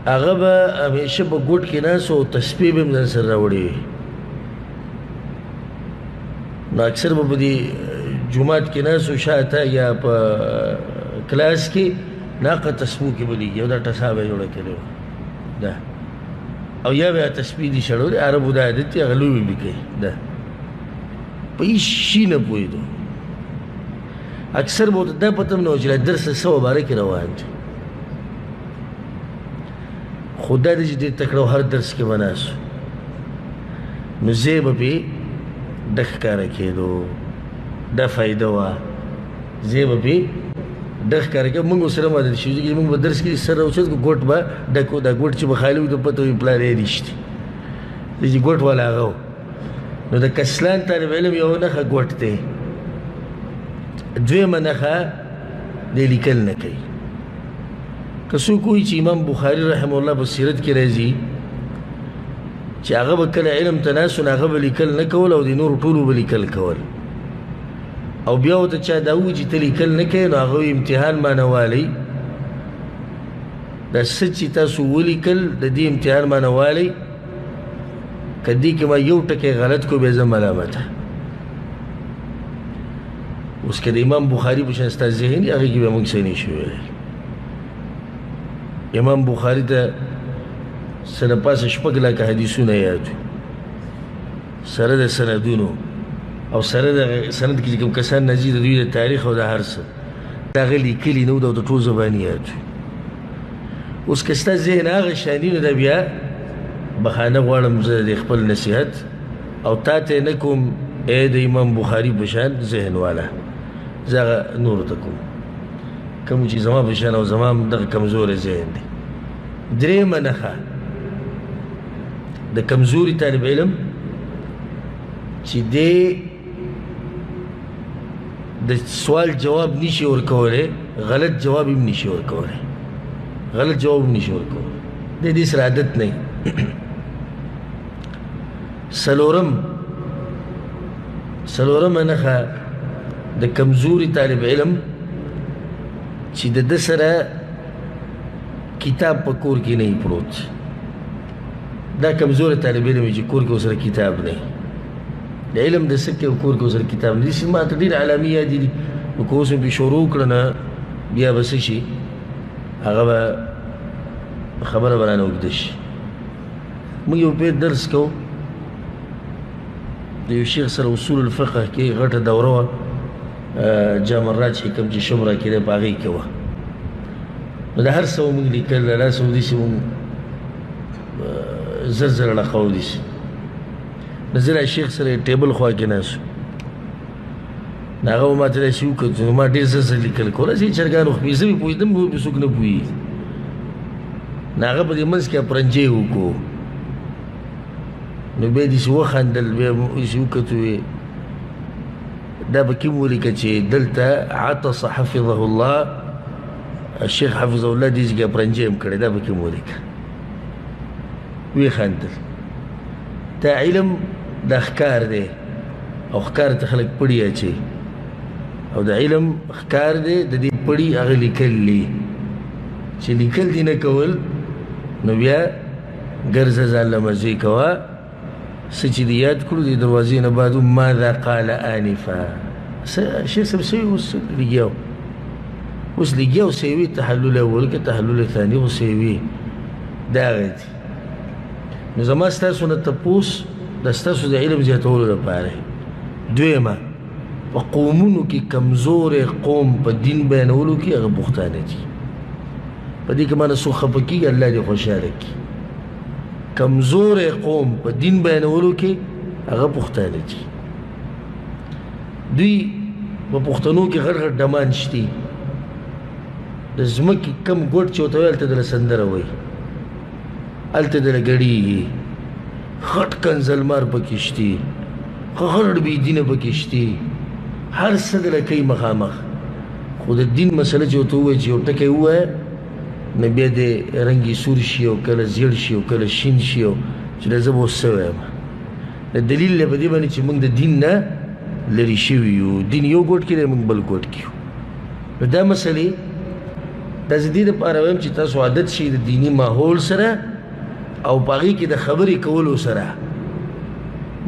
هغه به همیشه په ګوټ کې ناست او تسبیح به هم ځان سره راوړې وي. نو اکثر به په دې جومات کې ناست و شاته یا په کلاس کې ناقه تسبو کې به لېږي او دا ټسا به یې جوړه کړې وه دا، او یا به یې تسبیح دي شړولې. عربو دا عادت دی، هغه لوبې به کوي، دا په هېڅ شي نه پوهېدو. اکثر به ورته دا پته هم نه وه چې دا درس څه باره کې روان دی، خو دا دی چې ډېر تکړه هر درس کې به ناست و، نو ځای به پرې ډک ښکاره کېدو. دا فایده وه، ځای به پرې ډک ښکاره کېدو. موږ ورسره هم عادت شوي، ځکه چې موږ به درس کې سر راوچت کړو، ګوټ به ډک و، دا ګوټ چې به خالي وي ته پته وي پلار یې نشته دی چې ګوټ والا هغه و. نو د کسلان طالب علم یوه نښه ګوټ دی، دویمه نښه دی لیکل نه کوي. که څوک وایي چې امام بخاري رحمه الله په سیرت کې راځي چې هغه به کله علم ته ناست و، نو هغه به لیکل نه کول او د نورو ټولو به لیکل کول، او بیا ورته چا دا ووایي چې ته لیکل نه کوې، نو هغه وایي امتحان ما نه والی، دا څه چې تاسو ولیکل د دې امتحان ما نه والی، که دې کې ما یو ټکی غلط کړو بیا زه ملامت یم. اوس که د امام بخاري په شان ستا ذهن وي، هغې کې بیا موږ څه نه شو ویلی. امام بخاري ته څه د پاسه 6 لکه حدیثونه یاد وو، سره د سندونو او سره د سند کې چې کوم کسان راځي د دوی د تاریخ او د هر څه، د هغه لیکلي نه وو، دا د ټول زباني یاد وو. اوس که ستا ذهن هغه شان وي، نو دا بیا بخانه غواړم زه د خپل نصیحت او تا ته نه کوم ای د امام بخاري په شان ذهن والا، زه هغه نورو ته کوم کوم چې زما په شان او زما هم دغه کمزوری ذهن دی. درېیمه نښه د کمزوري طالب علم چې دی د سوال جواب نشي ورکولی، غلط جواب هم نشي ورکولی، غلط جواب هم نشي ورکولی، د دې سره عادت نه وي. څلورمه نښه د کمزوري طالب علم چې د ده سره کتاب په کور کې نه وي پروت. دا کمزوری طالب علم وي چې کور کې ورسره کتاب نه وي، د علم د څه کوي کور کې ورسره کتاب نه وي. داسې ما ته ډېرې علامې یادې دي، نو که اوس مې پرې شروع کړه نه بیا به څه شي، هغه به خبره به رانه اوږده شي. موږ یو پیر درس کوو، د یو شیخ سره اصول الفقه کې غټه دوره وه، جامع الراج کوم چې شمره کې دی په هغې کې وه. نو د هر څه موږ لیکل، له لاسه داسې موږ زر زر اړخو داسې. نو زه له شیخ سره ټیبل خوا کې ناست وم، نو هغه ما ته داسې وکتل، نو ما ډېر زر زر لیکل کول، هسې چرګانو خپې، زه پرې پوهېدم، نور پرې څوک نه پوهېږي. نو هغه په دې منځ کې اپرنجی وکړو، نو بیا داسې وخندل، بیا داسې وکتو، ویې دا په کوم ولیکه چې دلته عطس حفظه الله، الشیخ حفظه الله دې ځای کې اپرنجی هم کړی، دا په کوم ولیکه. ویې خندل. دا علم دا ښکار دی، او ښکار ته خلک پړي اچوي، او د علم ښکار دی د دې پړي هغه لیکل دي، چې لیکل دي نه کول نو بیا ګرځه ځان له مزې کوه. څه چې دې یاد کړو دې دروازې نه بعد ماذا قال آنفا، شیخ صاحب څه اوس لګیا و، اوس لګیا و څه یې وي، تحلل اول که تحلل ثاني خو څه یې وي، دا هغه دي. نو زما ستاسو نه تپوس د ستاسو د علم زیاتولو لپاره. دویمه، په قومونو کې کمزوری قوم په دین بیانولو کې هغه پښتانه دي. په دې کې ما نه څوک خفه کېږي، الله دې خوشحاله کړي. کمزوری قوم په دین بیانولو کې هغه پښتانه دي. دوی په پښتنو کې غټ غټ ډمان شتي، د ځمکې کم ګوټ چې ورته وایي هلته دله سندره وایي، هلته دله ګډېږي، غټ کنځلمار پکې شتي، غټ بې دینه پکې شتي، هر څه دله کوي مخامخ. خو د دین مسله چې ورته ووایي چې یو ټکی ووایه، نو بیا دې رنګ یې سور شي او کله زیړ شي او کله شین شي، او چې دا زه به اوس څه وایم. د دلیل دی په دې باندې چې موږ د دین نه لرې شوي یو، دین یو ګوټ کې دی، موږ بل ګوټ کې یو. نو دا مسلې دا زه دې دپاره وایم چې تاسو عادت شئ د دیني ماحول سره او په هغې کې د خبرې کولو سره.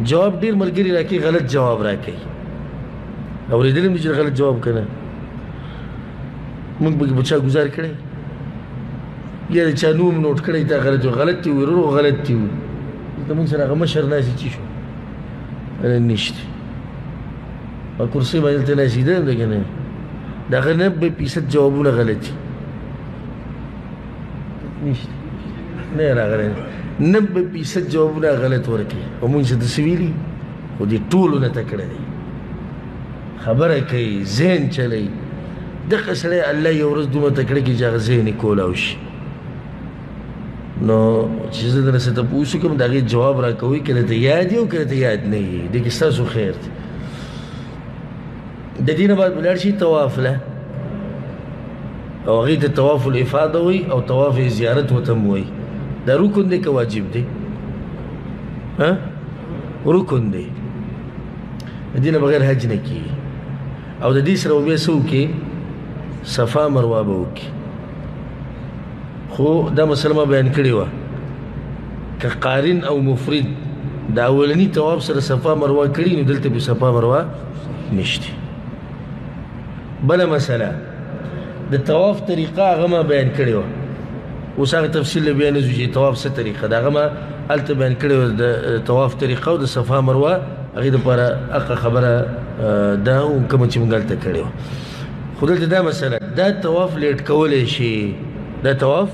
جواب ډېر ملګري راکوي، غلط جواب راکوي، اورېدلی مې چې غلط جواب که نه، موږ پکې په چا ګزار کړی یا د چا نوم نوټ کړی، تا غلط غلط دی ورور، غلط دی. دلته موږ سره هغه مشر ناست چې شو نشته، په کرسۍ باندې دلته ناست دی که نه، د هغه 90% جوابونه غلط دي، نشته، نه راغلی، 90% جوابونه غلط ورکوي. او موږ څه داسې ویلي، خو دې ټولو نه تکړه دی، خبره کوي، ذهن چلوي. دغه سړی الله یو ورځ دومره تکړه کړي چې هغه ذهن یې کولاو شي. نو چې زه درنه څه تپوس وکړم د هغې جواب راکوئ، که درته یاد وي او که درته یاد نه وي، دې کې ستاسو خیر دی. د دې نه بعد به لاړ شي طواف له، او هغې ته طواف الافاضه وایي او طواف زیارت ورته هم وایي. دا رکن دی که واجب دی؟ ها، رکن دی. د دې نه بغیر حج نه کېږي. او د دې سره به بیا څه وکړي؟ صفا مروه به وکړي. خو دا مسله ما بیان کړې وه که قارن او مفرد د اولني طواف سره صفا مروه کړي نو دلته به صفا مروه نشته. بله مسله د طواف طریقه هغه ما بیان کړې وه، اوس هغه تفصیل له بیا نه ځو چې طواف څه طریقه ده، هغه ما هلته بیان کړې وه د طواف طریقه او د صفا مروه هغې دپاره هغه خبره ده کومه چې موږ هلته کړې وه. خو دلته دا مسله، دا طواف لیټ کولی شي، دا طواف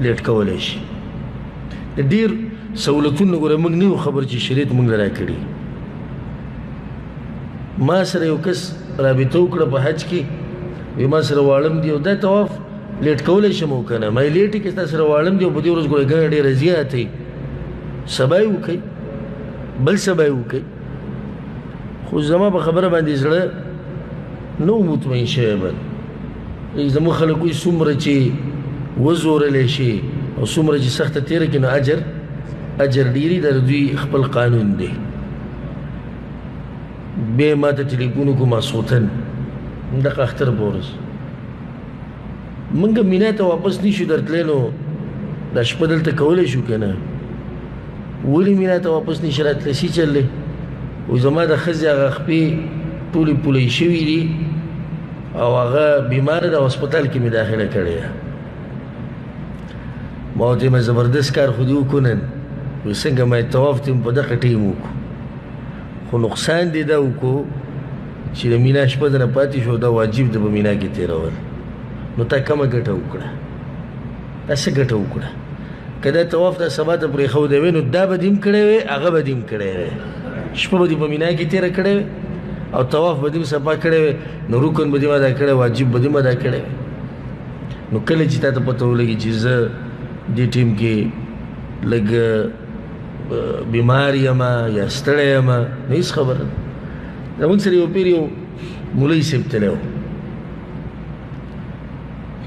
لیټ کولی شي. د ډېر سهولتونه ګوره موږ نه یو خبر چې شریعت موږ له راکړي. ما سره یو کس رابطه وکړه په حج کې، وایي ما سره واړم دی او دا طواف لیټ کولی شم او که نه؟ ما یې لیټ کړي، ستا سره واړم دی او په دې ورځ ګوره ګڼه ډېره زیاته وي، سبا یې وکړئ، بل سبا یې وکړئ. خو زما په خبره باندې زړه نه و مطمئن شوی. بل زموږ خلک وایي څومره چې وزورلی شي او څومره چې سخته تېره کړي نو اجر ډېري، دا د دوی خپل قانون دی. بیا ما ته ټلیفون وکړو ماسخوتن دغه اختر په ورځ، موږ مینا ته واپس نشو درتلی، نو دا شپه دلته کولی شو که نه؟ ولې مینا ته واپس نشي راتلی؟ څه چل دی؟ وایي زما د ښځې هغه خپې ټولې پولۍ شوي دي او هغه بیماره ده او هسپتال کې مې داخله کړې ده. ما ورته ویل زبردست کار خو دې وکړو نن، وایي څنګه؟ ما یې طواف دې هم په دغه ټیم وکړو، خو نقصان دې دا وکړو چې د مینا شپه درنه پاتې شو، دا واجب ده په مینا کې تېرول. نو تا کمه ګټه وکړه، تا څه ګټه وکړه؟ که دا طواف دا سبا ته پرېښودی وی نو دا به دې هم کړی وی، هغه به دې هم کړی وی، شپه به دې په مینا کې تېره کړې وی او طواف به دې هم سبا کړی وی، نو رکن به دې هم ادا کړی، واجب به دې هم ادا کړی وی. نو کله چې تا ته پته ولګي چې زه دې ټیم کې لږ بیمار یم یا ستړی یم، نو هېڅ خبره نه. زموږ سره یو پیر یو مولوي صاحب تللی و،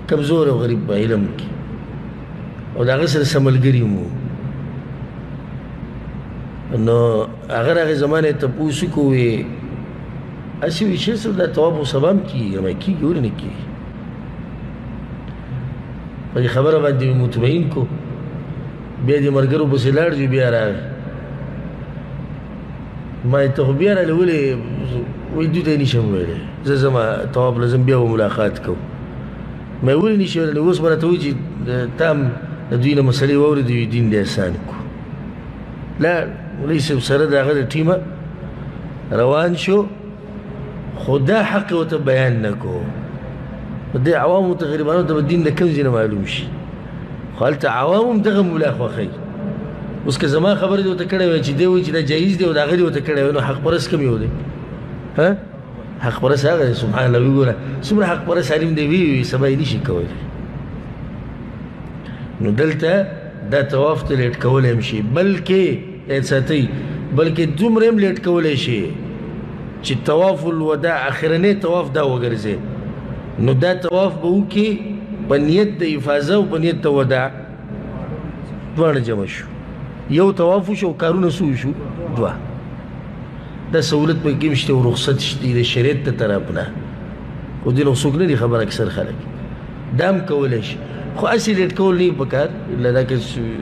کمزور او غریب په علم کې، او د هغه سره څه ملګري هم وو. نو هغه راغی زما نه تپوس وکړو، وایي هسې وایي شیخ صاحب دا طواف خو سبا هم کېږي. ما کېږي، ولې نه کېږي؟ په دې خبره باندې مې مطمئن کړو. بیا دې ملګرو پسې لاړ شو، بیا راغی. ما یې ته خو بیا راغلی، ولې؟ وایي دوی ته یې نشم ویلی، زه ځم طواف له ځم، بیا به ملاقات کوو. ما یې ولې نشي ویلی؟ اوس به راته وایي چې تا هم د دوی نه مسلې واورېدې، وایي دین دې اسان کړو. لاړ مولوي صاحب سره د هغه د ټیمه روان شو، خو دا حق یې ورته بیان نه کړو. دې عوامو ته غریبانو ته به دین د کوم ځای نه معلوم شي، خو هلته عوام هم دغه مولا خوښوي. اوس که زما خبرې دې ورته کړې وای چې دی وایي چې دا جایز دی او د هغه دې ورته کړی وای، نو حق پرست کوم یو دی؟ ها، حق پرست هغه دی. سبحان الله، وګوره څومره حق پرست عالم دی، وی وي سبا یې نشي کولی. نو دلته دا طواف ته لیټ کولی هم شي، بلکې یاد ساتئ، بلکې دومره هم لیټ کولی شي چې طواف الوداع اخرنی طواف دا وګرځي. نو دا طواف به وکړي په نیت د افاضه او په نیت د وداع، دواړه جمع شو، یو طواف وشو او کارونه څه وشو؟ دوه. دا سهولت پکې هم شته او رخصت شته د شریعت د طرف نه، خو دې نو څوک نه دي خبر، اکثر خلک دا هم کولی شي. خو هسې لیټ کول نه وي پکار، الا دا که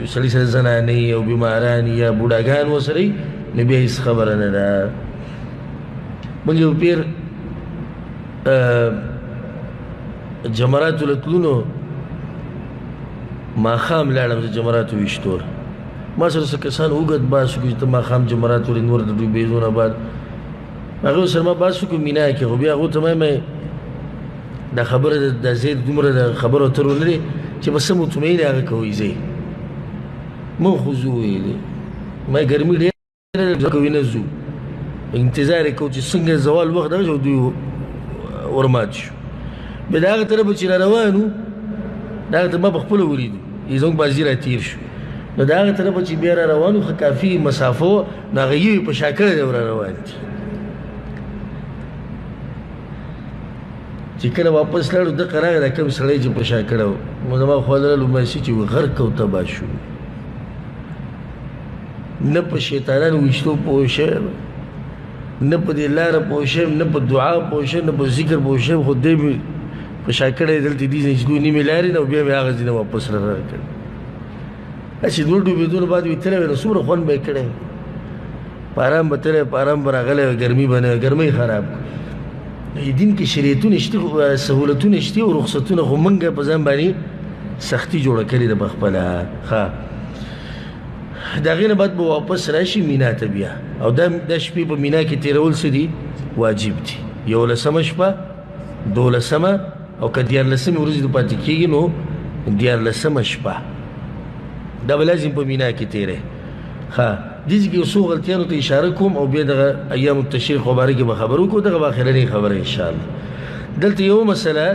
سړي سره زنانې او بیماران یا بوډاګان ورسره وي، نو بیا هېڅ خبره نه ده. موږ یو پیر جمراتو له تلو نو ماښام لاړم زه جمراتو ویشتو له. ما سره څه کسان اوږد بحث وکړو چې ته ماښام جمراتو ولې نور د ډوبېدو نه بعد. هغوی سره ما بحث وکړو مینا کې، خو بیا هغو ته ما دا خبره د زید دومره د خبرو اترو نه دی چې به څه مطمئن هغه کوئ ځئ. مونږ خو ځو ویلې، ما یې ګرمي ډېره ده، کوي نه ځو، انتظار یې کوو چې څنګه زوال وخت دغه شو، دوی ورمات شو. بیا د هغه طرفه چې را روان وو، د هغه طرفه ما په خپله ولیدو، زموږ بازي را تېر شو. نو د هغه طرفه چې بیا را روان وو، ښه کافي مسافه وه، نو هغه یو یې په شا کړی دی او را روان دي. چې کله واپس لاړو، دقه راغی دا کوم سړی چې په شا کړی و، نو زما خوا ته راغلو، ما یې چې غرق او تباه شو، نه په شیطانانو ویشتو پوه شوی یم، نه په دې لاره پوه شوی یم، نه په دعا پوه شوی یم، نه په ذکر پوه شوی یم، خو دی مې په شا کړی دلته دې ځای چې دوی نیمې لارې نه، او بیا مې هغه ځای نه واپس را راکړ. هسې دوه ډوبېدو نه بعد مې تللی وی، نو څومره خوند به یې کړی وی، په ارام به تللی، په ارام به راغلی وی، ګرمي به نه وی، ګرمۍ خراب کړو. دین کې شریعتونه شته، سهولتونه شته او رخصتونه، خو موږ په ځان باندې سختي جوړه کړې ده په خپله. ښه، د هغې نه بعد به واپس راشي مینا ته بیا، او دا شپې په مینا کې تېرول څه دي؟ واجب دي. یولسمه شپه، دولسمه، او که دیارلسمې ورځې ته پاتې کېږي نو دیارلسمه شپه دا به لازم په مینا کې تېری. ښه، دې ځای کې یو څو غلطیانو ته اشاره کوم او بیا دغه ایام التشریق مبارک به خبر وکړو، دغه به اخرنۍ خبره انشاءالله. دلته یوه مسله،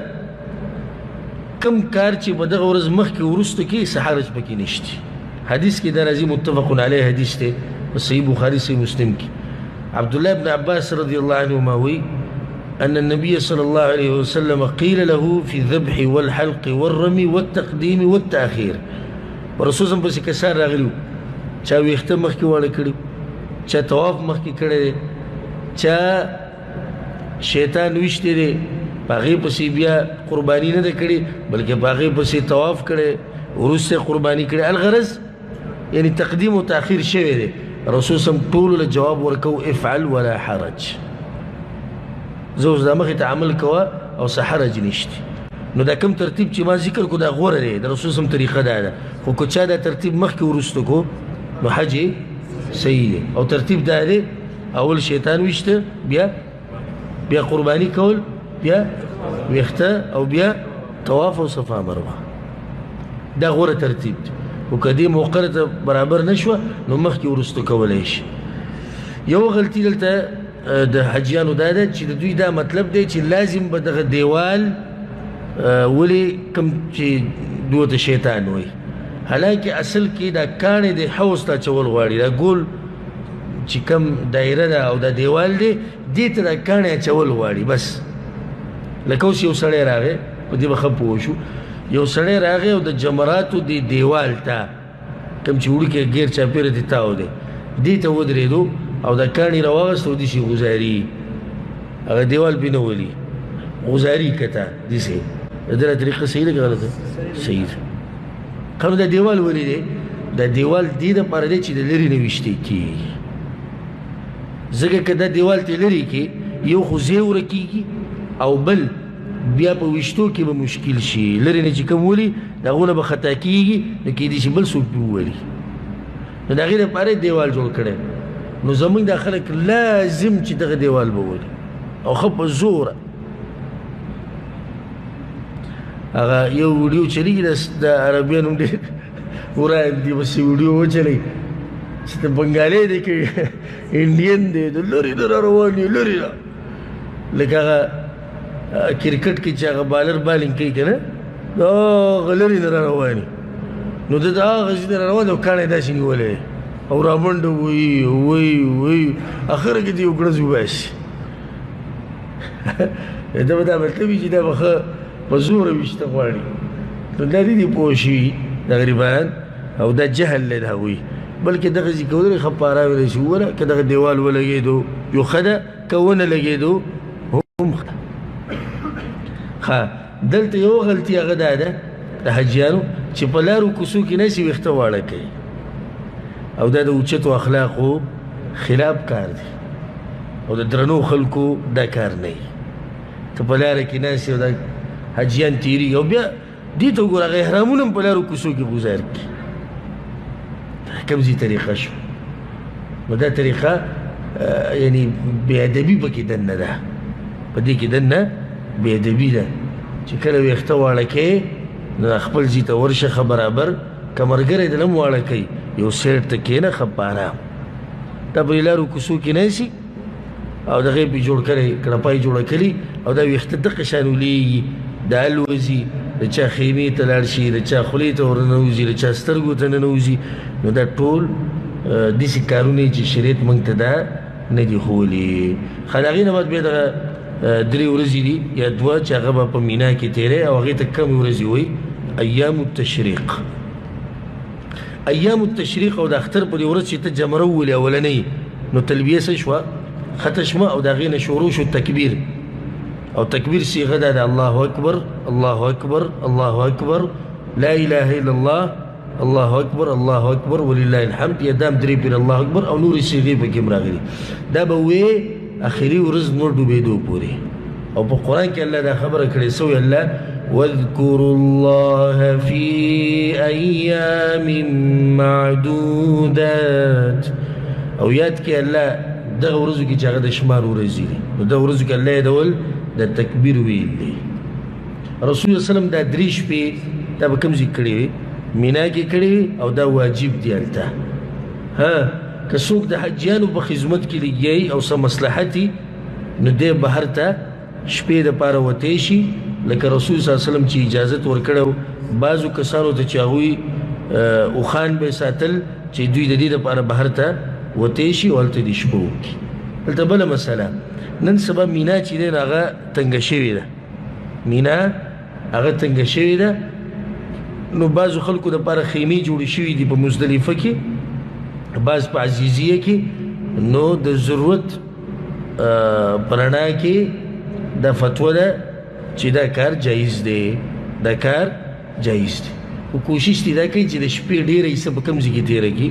کم کار چې په دغه ورځ مخکې وروسته کې څه حرج پکې نشته. حدیث کې دا راځي، متفق علیه حدیث دی په صحیح بخاري صحیح مسلم کې. عبد الله بن عباس رضی الله عنهما وی أن النبي صلى الله عليه وسلم قيل له في الذبح والحلق والرمي والتقديم والتأخير. رسول الله پسې کسان راغلي وو، چا ویښته مخکې واړه کړي، چا طواف مخکې کړی دی، چا شیطان ویشتی دی، په هغې پسې بیا قرباني نه ده کړې، بلکې په هغې پسې طواف کړی، وروسته قرباني کړې. الغرض یعنی تقدیم و تأخیر شوی دی. رسول سم ټولو له جواب ورکوو افعل ولا حرج، زه اوس دا مخې ته عمل کوه او څه حرج نشته. نو دا کوم ترتیب چې ما ذکر کړو دا غوره دی، د رسول سم طریقه دا ده. خو که چا دا ترتیب مخکې وروسته کړو نو حج یې صحیح دی. او ترتیب دا دی اول شیطان ویشته، بیا بیا قرباني کول، بیا ویښته، او بیا طواف او صفا مروه. دا غوره ترتیب دی. خو که دې موقع ته برابر نه شوه نو مخکې وروسته کولی شي. یو غلطي دلته د حاجیانو دا ده چې د دوی دا مطلب دی چې لازم به دغه دیوال ولې کوم چې دوی ته شیطان وایي، حالانکه اصل کې دا کاڼې د حوض ته اچول غواړي. دا ګول چې کوم دایره ده او دا دیوال دی، دې ته دا کاڼې اچول غواړي بس. لکه اوس یو سړی راغی، په دې به ښه پوه شو، یو سړی راغی او د جمراتو دې دیوال ته کوم چې وړوکی ګیر چاپېره دې تاو دی، دې ته ودرېدو او دا کاڼي راواغست او داسې غزاري، هغه دیوال پرې نه ولي، غزاري کته داسې. د ده طریقه صحیح ده که غلطه؟ صحیح ده. ښه نو دا دیوال ولې دی؟ دا دیوال دې دپاره دی چې د لرې نه ویشتی کېږي، ځکه که دا دیوال ته لرې کې یو خو ځای ورکېږي او بل بیا په ویشتو کې به مشکل شي. لرې نه چې کوم ولي د هغو نه به خطا کېږي، نو کېدای شي بل څوک پرې وولي. نو د هغې دپاره یې دیوال جوړ کړی. نو زموږ دا خلک لازم چې دغه دیوال به ولي او ښه په زوره. هغه یو ویډیو چلېږي، د عربیانو ډېر وران دي، بس ویډیو وچلوي چې د بنګالي دی که انډین دی، د لرې نه را روان دي، لرې نه، لکه هغه کرکټ کې چې هغه بالر بالینګ کوي که نه، دا هغه لرې نه را روان دي. نو ده د هغه ځای نه را روان دی او کاڼی داسې نیولی او رامنډه وایي وایي وایي، اخره کې دې یو ګړز وباسي. ده به دا مطلب وي چې دا به ښه په زوره ویشته غواړي. نو دا دې پوه شي دا غریبان، او دا جهل دی د هغوی. بلکې دغه ځای کولای ښه په آرامه داسې ووله، که دغه دیوال ولګېدو یو ښه ده، که ونه لګېدو هم ښه ده. ښه دلته یو غلطي هغه دا ده د حاجیانو چې په لارو کوڅو کې ناسې ویښته واړه کوي، او دا د اوچتو اخلاقو خلاف کار دی او د درنو خلکو دا کار نه وي. ته په لاره کې ناستې او دا حاجیان تېرېږي، او بیا دې ته وګوره هغه احرامونه هم په لارو کوڅو کې ګزار کړي. کوم ځای طریقه شو؟ نو دا طریقه یعنی بې ادبي پکې دننه ده، په دې کې دننه بې ادبي ده چې کله ویښته واړه کوې نو خپل ځای ته ورشه ښه برابر، که ملګری دې هم واړه کوي یو سیټ ته کښېنه ښه په ارام. دا په لارو کوڅو کې ناست او دغه یې پرې جوړ کړی، کړپای جوړه کړي، او دا ویښته دقه شان ولېږي، دا الوځي، د چا خیمې ته لاړ شي، د چا خولې ته ورننوځي، د چا سترګو ته ننوځي. نو دا ټول داسې کارونه چې شریعت موږ ته دا نه دي ښوولي. ښه د هغې نه بعد بیا دغه درې ورځې دي یا دوه چې هغه به په مینا کې تېری، او هغې ته کمې ورځې وایي ایام التشریق. ایام التشریق او د اختر په دې ورځ چې ته جمره وولې اولنۍ، نو تلبیه څه شوه؟ ختم شوه، او د هغې نه شروع شو تکبیر. او تکبیر صیغه ده د الله اکبر، الله اکبر، الله اکبر، لا اله الا الله، الله اکبر، الله اکبر، ولله الحمد، یا دام درې پیر الله اکبر، او نورې صیغې پکې هم راغلي. دا به وې اخري ورځ نور ډوبېدو پورې. او په قرآن کې الله دا خبره کړې، څه وایي الله؟ واذكروا الله في أيام معدودات. او یاد کې الله دغه ورځو کې چې هغه د شمار ورځې دي، نو دغه ورځو کې الله یادول د تکبیر ویل دی. رسول الله صلی الله علیه وسلم دا درې شپې دا به کوم ځای کړې وې؟ مینا کې کړې وې، او دا واجب دی هلته. ها که څوک د حاجیانو په خدمت کې لګیایي او څه مصلحت وي، نو دی بهر ته شپې دپاره وتی شي، لکه رسول صلی الله علیه وسلم چې اجازت ورکړی و بعضو کسانو ته چې هغوی اوښان به یې ساتل چې دوی د دې دپاره بهر ته وتی شي او هلته دې شپه وکړي. دلته بله مسله، نن سبا مینا چې دی نو هغه تنګه شوې ده، مینا هغه تنګه شوې ده. نو بعضو خلکو دپاره خیمې جوړې شوې دي په مزدلفه کې، بعض په عزیزیه کې. نو د ضرورت په رڼا کې دا فتوا ده چې دا کار جایز دی، دا کار جایز دی. خو کوشش دې دا کوي چې د شپې ډېره حصه په کوم ځای کې تېره کړي؟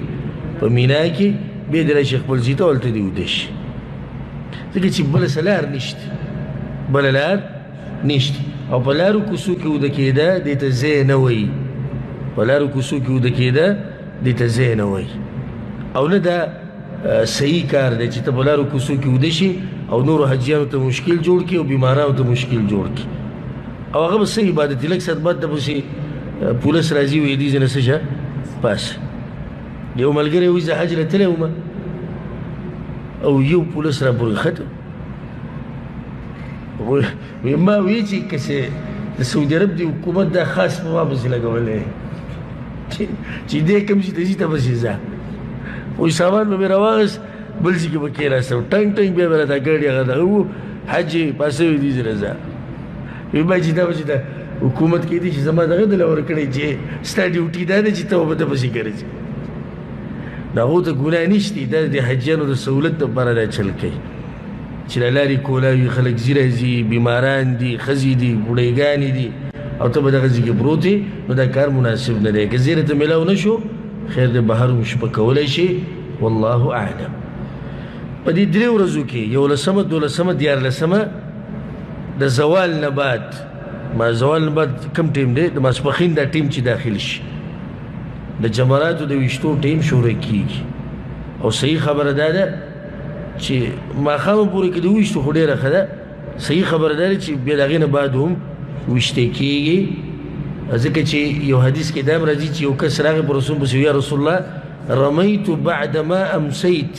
په مینا کې. بیا دې راشي خپل ځای ته، هلته دې ویده شي، ځکه چې بله څه لار نشته، بله لار نشته. او په لارو کوڅو کې ویده کېده دې ته ځای نه وایي، په لارو کوڅو کې ویده کېده دې ته ځای نه وایي. او نه دا صحیح کار دی چې ته په لارو کوڅو کې ویده شي او نورو حاجیانو ته مشکل جوړ کړي او بیمارانو ته مشکل جوړ کړي. او هغه به څه عبادت دی؟ لږ ساعت بعد ته پسې پولیس راځي وایي دې ځای نه څه شه پاس. یو ملګری وایي زه حج له تللی وم او یو پولیس را پورې ختم. وایي ما وایي چې که څه د سعودي عرب د حکومت دا خاص په ما پسې لګولی چې دی کوم ځای ته ځي ته پسې ځه. خو سامان به مې راواخیست بل ځای کې به کښېناستم، ټنګ ټنګ بیا به راته ګاډي هغه دغه و حج یې پاسه وي دې ځای نه ځه. وایي ما چې دا به چې دا حکومت کېدای شي زما دغه دله ورکړی چې ستا ډیوټي دا ده چې ته به ته پسې ګرځې. د هغو ته ګناه نشته، دا د حاجیانو د سهولت لپاره دا چل کوي چې له لارې کولاوي خلک ځي راځي، بیماران دي، ښځې دي، بوډۍګانې دي، او ته به دغه ځای کې پروت یې، نو دا کار مناسب نه دی. که زیری ته میلاو نه شو خیر دی، بهر هم شپه کولی شي، والله اعلم. په دې درې ورځو کې یولسمه، دولسمه، دیارلسمه د زوال نه بعد، ما زوال نه بعد کوم ټیم دی؟ د ماسپښین دا ټیم چې داخل شي د جمراتو د ویشتو ټیم شروع کېږي. او صحیح خبره دا ده چې ماښام پورې که د وویشتو خو ډېره ښه ده، صحیح خبره دا ده چې بیا د هغې نه بعد هم ویشتی کېږي. ځکه چې یو حدیث کې دا هم راځي چې یو کس راغی پر رسول پسې یا رسول الله رمیت بعد ما امسیت،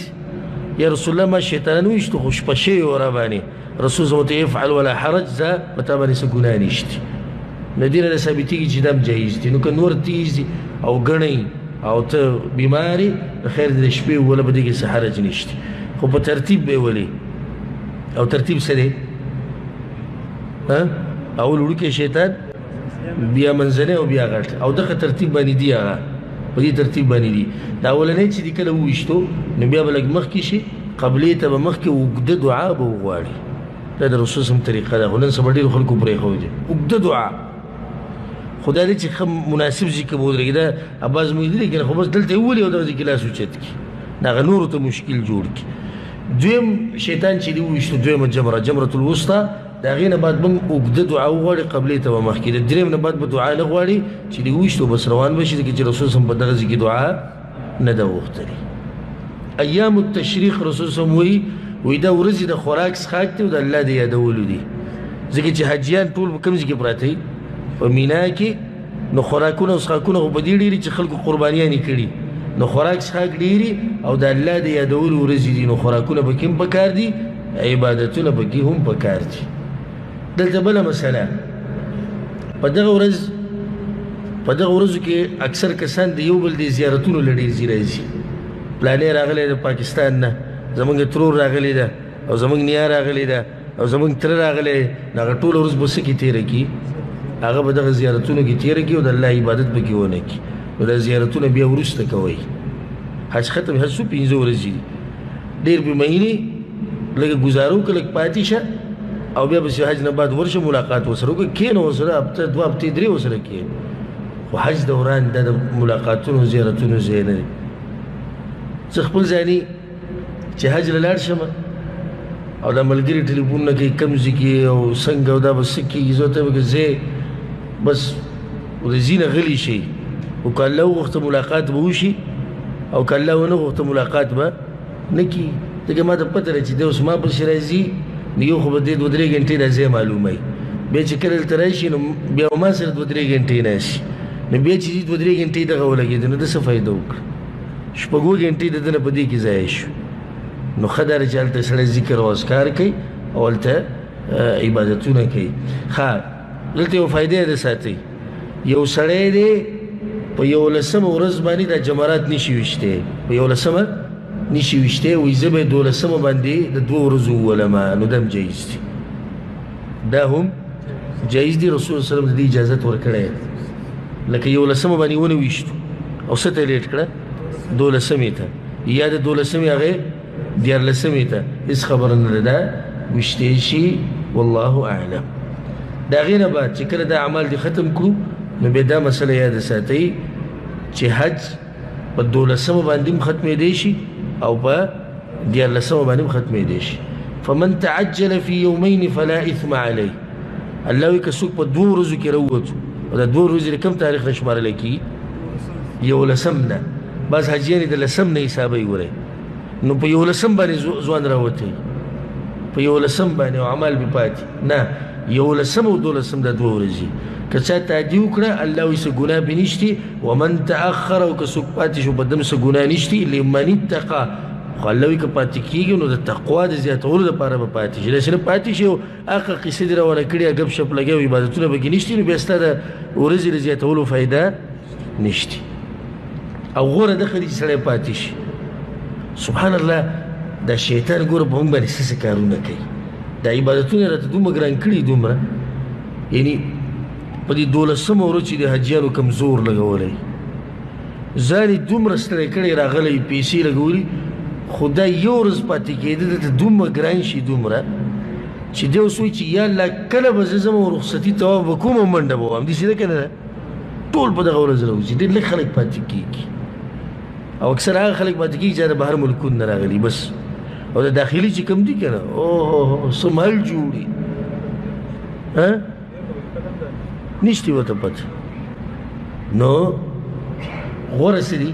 یا رسول الله ما شیطانان وویشتو خو شپه شوې وه راباندې. رسول صلی الله علیه وسلم افعل ولا حرج، ځه په تا باندې څه ګناه نشته. نو دې نه ثابتېږي چې دا هم جایز دي. نو که نور تیز دي او ګڼی او ته بیمار یې، خیر دی د شپې ووله، په دې کې څه حرج نشته، خو په ترتیب به یې ولې. او ترتیب څه دی؟ اول وړوکی شیطان، بیا منځنی او بیا غټ، او دغه ترتیب باندې دی، هغه په دې ترتیب باندې دي. دا اولنی چې دې کله وویشتو نو بیا به لږ مخکې شي، قبلې ته به مخکې اوږده دعا به وغواړي. دا د رسول سم طریقه ده، خو نن سبا ډېرو خلکو پرېښودې اوږده دعا. خو دا دی چې ښه مناسب ځای کې به ودرېږي. دا عباس مو لیدلی که نه، خو بس دلته یې وولي او دغه ځای کې لاس اوچت کړي، هغه نورو ته مشکل جوړ کړي. دویم شیطان چې دې وویشتو دویمه جمره، جمرة الوسطی، د هغې نه بعد به هم اوږده دعا وغواړي، قبلې ته به مخکې. د درېیم نه بعد به دعا نه غواړي چې دې وویشتو بس روان به شي، ځکه چې رسول سم په دغه ځای کې دعا نه ده غوښتلې. ایام التشریق رسول سم وایي، وایي دا ورځې د خوراک څښاک دی او د الله د یادولو دي. ځکه چې حاجیان ټول په کوم ځای کې پراته وي؟ په مینا کې. نو خوراکونه او څښاکونه خو په دې ډېري چې خلکو قربانیانې کړي، نو خوراک څښاک ډېري او د الله د یادولو ورځې دي، نو خوراکونه پکې هم پکار دي، عبادتونه پکې هم پکار دي. دلته بله مسله، په دغه ورځ، په دغه ورځو کې اکثر کسان د یو بل د زیارتونو له ډېر ځي راځي. پلانی راغلی د پاکستان نه، زمونږ ترور راغلی ده، او زمونږ نیا راغلی ده، او زمونږ تره راغلی، نو هغه ټوله ورځ به څه کې تېره کړي؟ هغه به دغه زیارتونو کې تېره کړي او د الله عبادت پکې ونه کړي. نو دا زیارتونه بیا وروسته کوئ. حج ختم، حج څو پنځه ورځې دي، ډېر به مهینې لږه ګزاره وکړه، لږ پاتې شه، او بیا پسې حج نه بعد ورشه ملاقات ورسره وکړه، کښېنه ورسره، هفته دوه هفتې درې ورسره کښېنه. خو حج دوران دا د ملاقاتونو زیارتونو ځای نه دی. زه خپل ځاني چې حج له لاړ شم او دا ملګري ټلیفون نه کوي کوم ځای کې او څنګه او دا به څه کېږي، زه ورته وایم ځئ بس د ځي نه غلي شئ، خو که الله وغوښته ملاقات به وشي او که الله ونه غوښته ملاقات به نه کېږي. ځکه ما ته پته ده چې دی اوس ما پسې راځي، نو یو خو به دې دوه درې ګنټې دا ځای معلوموي، بیا چې کله دلته راشي نو بیا ما سره دوه درې ګنټې ناست، نو بیا چې دوه درې ګنټې دغه ولګېده نو ده څه فایده وکړه؟ شپږو ګنټې د ده نه په دې کې ضایع شو. نو ښه دا ده چې هلته سړی ذکر او اذکار کوي او هلته عبادتونه کوي. ښه دلته یو فایده یې ده ساتئ، یو سړی دی په یولسمه ورځ باندې دا جمرات نشي ویشتی، په یولسمه نشي ویشتی، وایي زه به یې دولسمه باندې د دوو ورځو وولمه، نو دا هم جایز دی، دا هم جایز دی. رسول الله صلی الله علیه وسلم د دې اجازت ورکړی، لکه یولسمه باندې ونه ویشتو او څه ته یې لیټ کړه؟ دولسمې ته، یا د دولسمې هغې دیارلسمې ته، هېڅ خبره نه ده، دا ویشتی شي، والله اعلم. د هغې نه بعد چې کله دا اعمال دې ختم کړو نو بیا دا مسله یاده ساتئ چې حج په دولسمه باندې هم ختمېدی شي او په دیارلسمه باندې هم ختمېدی شي. فمن تعجل فی یومین فلا اثم علیه، الله وایي که څوک په دوو ورځو کې راووتو، او دا دوه ورځې د کوم تاریخ نه شمارل کېږي؟ یولسم نه. بعض حاجیان یې د لسم نه حسابوي، ګورئ نو په یولسم باندې ځوان راوتی، په یولسم باندې او عمل به پاتې نه، یولسم او دولسم دا دوه ورځې که چا تادي وکړه الله وایي څه ګناه پرې نشتي. ومن تأخر او که څوک پاتې شو په دم څه ګناه نشتي. لمن اتقا، خو الله وایي که پاتې کېږي نو د تقوا د زیاتولو دپاره به پاتې شي، داسې نه پاتې شي او هغه قصې دې روانه کړي، ګپ شپ لګوي او عبادتونه پکې نشتي، نو بیا ستا د ورځې د زیاتولو فایده نشتي. او غوره ده ښه دي چې سړی پاتې شي. سبحان الله، دا شیطان ګوره په موږ باندې څه څه کارونه کوي، دا عبادتونه راته دومره ګران کړي، دومره یعنی په دې دولسمه ورځ چې د حاجیانو کوم زور لګولی، ځان یې دومره ستړی کړی، راغلی پیسې لګولي، خو دا یو ورځ پاتې کېده ده ته دومره ګران شي، دومره چې دی اوس وایي چې یا الله کله به زه ځم او رخصتي طواف به کوم او منډه به وهم. داسې ده که نه ده؟ ټول په دغه ورځ راوځي، ډېر لږ خلک پاتې کېږي، او اکثر هغه خلک پاتې کېږي چې د بهر ملکونو نه راغلي بس، او د داخلي چې کوم دي که نه، اوه څه مال جوړي ها نشتي ورته پته. نو غوره څه دي؟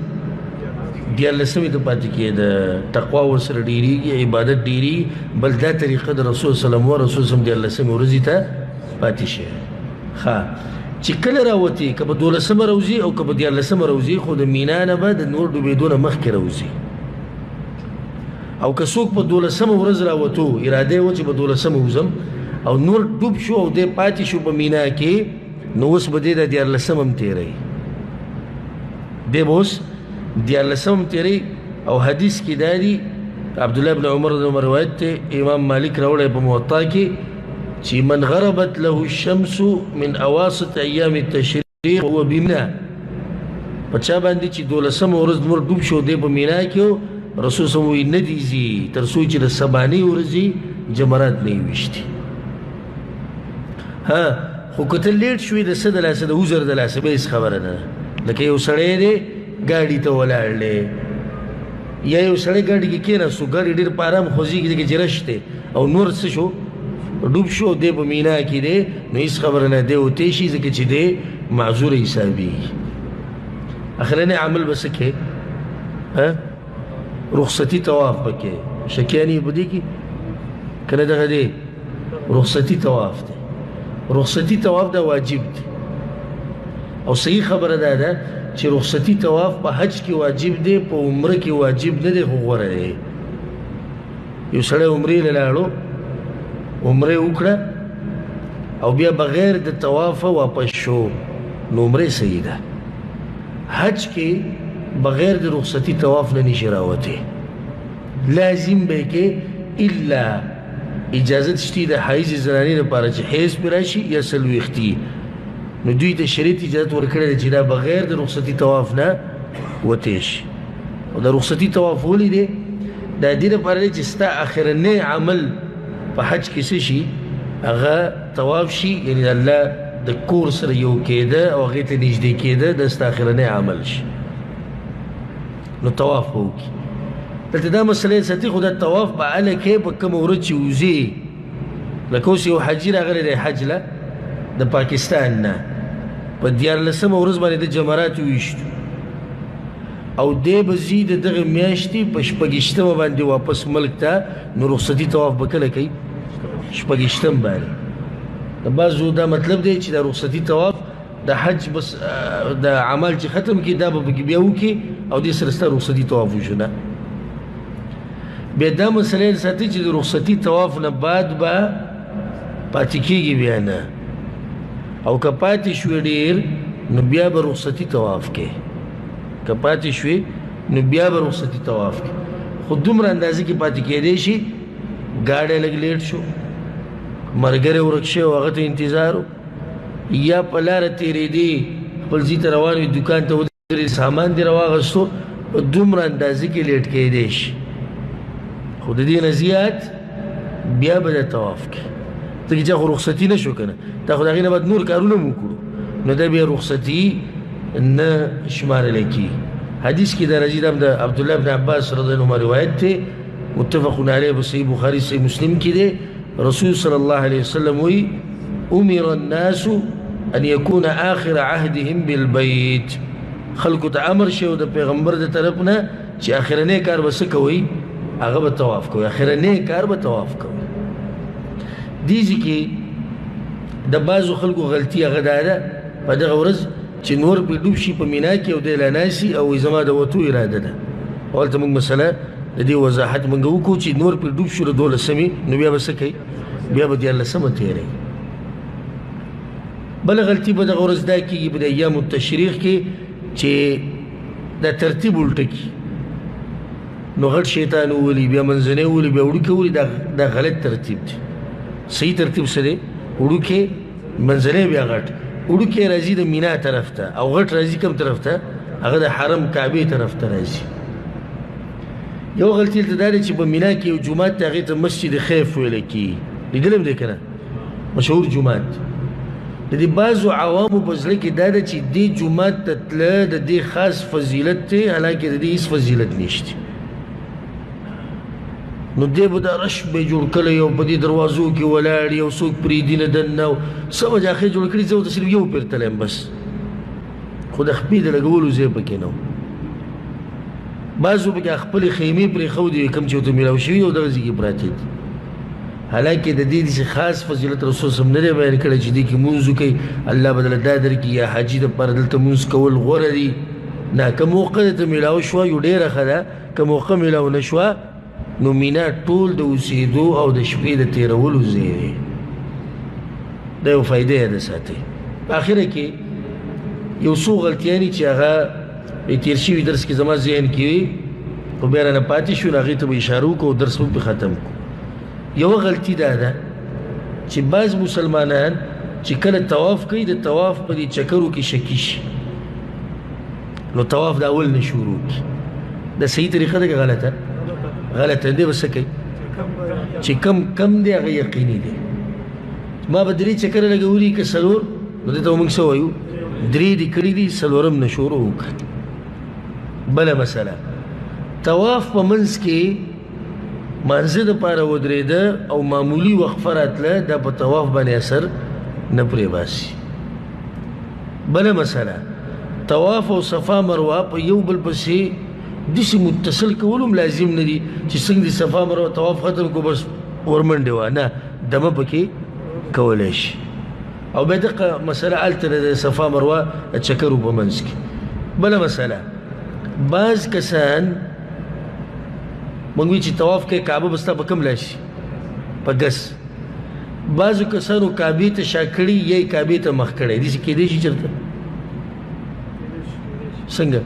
دیارلسمې ته پاتې کېده، تقوا ورسره ډېرېږي، عبادت ډېرېږي. بل دا طریقه د رسول صلی الله علیه وسلم وه، رسول صلی دیارلسمې ورځې ته پاتې شي. ښه چې کله راوتې، که په دولسمه راوځي او که په دیارلسمه راوځي، خو د مینا نه به د نور ډوبېدو نه مخکې راوځي. او که څوک په دولسمه ورځ راوتو، اراده یې وه چې په دولسمه وځم، او نور ډوب شو او دی پاتې شو په مینا کې، نو اوس به دی د دیارلسم هم تېروي، دی به اوس دیارلسم هم تېروي. او حدیث کې دا دي، عبدالله بن عمر رضی الله عنه روایت دی، امام مالک راوړی په موطا کې، چې من غربت له الشمس من اواسط ایام التشریق هو بمنا، په چا باندې چې دولسمه ورځ نور ډوب شو دی په مینا کې و، رسول صلی الله علیه وسلم وایي نه دي ځي تر څو چې د سبانۍ ورځې جمرات نه یې ویشتي. ها خو که ته لیټ شوې د څه د لاسه، د عذر د لاسه، بیا هېڅ خبره نه ده. لکه یو سړی دی ګاډي ته ولاړ دی، یا یو سړی ګاډي کې کېناستو، ګاډي ډېر په ارام خوځېږي ځکه چې رش دی، او نور څه شو ډوب شو، دی په مینا کې دی، نو هېڅ خبره نه، دی وتی شي ځکه چې دی معذور حسابېږي. اخرنی عمل به څه کوې؟ ها رخصتي طواف به کوې. شکیانې په دې کې که نه دغه دی رخصتي طواف دی. رخصتي طواف دا واجب دی، او صحیح خبره دا ده چې رخصتي طواف په حج کې واجب دی، په عمره کې واجب نه دی، خو غوره دی. یو سړی عمرې له لاړو، عمره یې وکړه او بیا بغیر د طوافه واپس شو، نو عمره صحیح ده. حج کې بغیر د رخصتي طواف نه نشي راوتی، لازم به یې کې، الا اجازت شتي د حیض زنانې لپاره چې حیض پرې راشي یا څلوېښتي، نو دوی ته شریعت اجازت ورکړی دی چې دا بغیر د رخصتي طواف نه وتی شي. او د رخصتي طواف ولې دی؟ دا دې لپاره دی چې ستا اخرنی عمل په حج کې څه شي، هغه طواف شي، یعنې د الله د کور سره یو کېده او هغې ته نږدې کېده، دا ستا اخرنی عمل شي، نو طواف به وکړي. دلته دا مسله یې ساتي، خو دا طواف به هله کوې په کومه ورځ چې وځې. لکه اوس یو حاجي راغلی دی حج له د پاکستان نه، په دیارلسمه ورځ باندې د جمرات وویشتو، او دی به ځي د دغې میاشتې په شپږویشتمه باندې واپس ملک ته، نو رخصتي طواف به کله کوي؟ شپږویشتم باندې. د بعضو دا مطلب دی چې دا رخصتي طواف د حج بس د عمل چې ختم کړي دا به پکې بیا وکړي او دې سره ستا رخصتي طواف وشو. نه، بیا دا مسله یې ساتي چې د رخصتي طواف نه بعد به پاتې کېږي بیا نه، او که پاتې شوې ډېر نو بیا به رخصتي طواف کوې، که پاتې شوې نو بیا به رخصتي طواف کوې، خو دومره اندازې کې پاتې کېدی شي. ګاډی لږ لیټ شو، ملګری ورک شوی او هغه ته انتظار و، یا په لاره تېرېدې خپل ځای ته روان وي، دوکان ته ودرېدې، سامان دې راواخیستو، په دومره اندازې کې لیټ کېدی شي، خو د دې نه زیات بیا به د طواف کوې، ځکه چې خو رخصتي نه شو که نه، دا خو د هغې نه بعد نور کارونه هم وکړو، نو دا بیا رخصتي نه شمارل کېږي. حدیث کې دا راځي، دا هم د عبدالله بن عباس رضی الله عنهما روایت دی، متفق علیه په صحیح بخاري صحیح مسلم کې دی. رسول صلی الله علیه وسلم وایي امر الناس ان يكون آخر عهدهم بالبيت. خلکو ته امر شوی د پیغمبر د طرف نه چې اخرنی کار به څه کوئ؟ هغه به طواف کوي، اخرنی کار به طواف کوي. دې ځای کې د بعضو خلکو غلطي هغه دا ده په دغه ورځ چې نور پرې ډوب شي په مینا کې او دی لا ناست او وایي زما د وتو اراده ده. او هلته موږ مسله د دې وضاحت موږ وکړو چې نور پرې ډوب شو د دولسمې، نو بیا به څه کوي؟ بیا به دیارلسمه تېروي. بله غلطي په دغه ورځ دا کېږي په د ایام التشریق کې چې دا ترتیب الټه کړي، نو غټ شیطان وولي، بیا منځنی وولي، بیا وړوکی وولي. دا غلط ترتیب دی. صحیح ترتیب څه دی؟ وړوکی، منځنی، بیا غټ. وړوکی راځي د مینا طرف ته او غټ راځي کوم طرف ته؟ هغه د حرم کعبې طرف ته راځي. یو غلطي دلته دا ده چې په مینا کې یو جومات دی، هغې ته مسجد خیف ویل کېږي، لیدلی هم دی که نه؟ مشهور جومات. د دې بعضو عوامو په زړه کې دا ده چې دې جومات ته تله د دې خاص فضیلت دی، حالانکه د دې هېڅ فضیلت نشته. نو دی به دا رش به یې جوړ کړی او په دې دروازو کې ولاړ یو څوک پرېږدي نه دننه او څه وجه جوړ کړي، زه ورته صرف یو پېر تللی یم بس، خو د خپې د لګولو ځای پکې نه و. بعضو پکې خپلې خیمې پرېښودې وې کوم چې ورته میلاو شوي او دغه ځای کې پراته دي. حالانکه د دې داسې خاص فضیلت رسول صم نه دی بیان کړی چې دې کې مونځ وکړي الله به درله دا درکړي، یا حاجي دپاره دلته مونځ کول غوره دي. نه، که موقع درته میلاو شوه یو ډېره ښه ده، که موقع میلاو نه شوه نو مینا ټول د اوسېدو او د شپې د تېرولو ځای دی. دا یو فایده یاده ساتئ. په اخره کې یو څو غلطیانې چې هغه تېر شوي درس کې زما ذهن کې وي خو بیا رانه پاتې شو، نو هغې ته به اشاره وکړو او درس به پرې ختم کړو. یوه غلطي دا ده چې بعض مسلمانان چې کله طواف کوي د طواف په دې چکرو کې شکي شي، نو طواف د اول نه شروع کړي. دا صحیح طریقه ده که غلطه؟ غلطه دی. به څه کوي؟ چې کم کم دی هغه یقیني دی. ما به درې چکره لګولي که څلور، نو دې ته به موږ څه وایو؟ درې دې کړي دي، څلورم نه شروع وکړه. بله مسله، طواف په منځ کې مانځه دپاره ودرېده او معمولي وقفه راتله، دا په طواف باندې اثر نه پرې باسي. بله مسله، طواف او صفا مروه په یو بل پسې داسې متصل کول هم لازم نه دي چې څنګه د صفا مروه طواف ختم کړو بس ورمنډې وه، نه، دمه پکې کولی شي. او بیا دغه مسله هلته ده د صفا مروه چکرو په منځ کې. بله مسله، بعض کسان موږ وایو چې طواف کوي کعبه به ستا په کوم لاس شي؟ په ګس. بعضو کسانو کعبې ته شا کړي یا یې کعبې ته مخ کړی، داسې کېدی شي چېرته؟ څنګه؟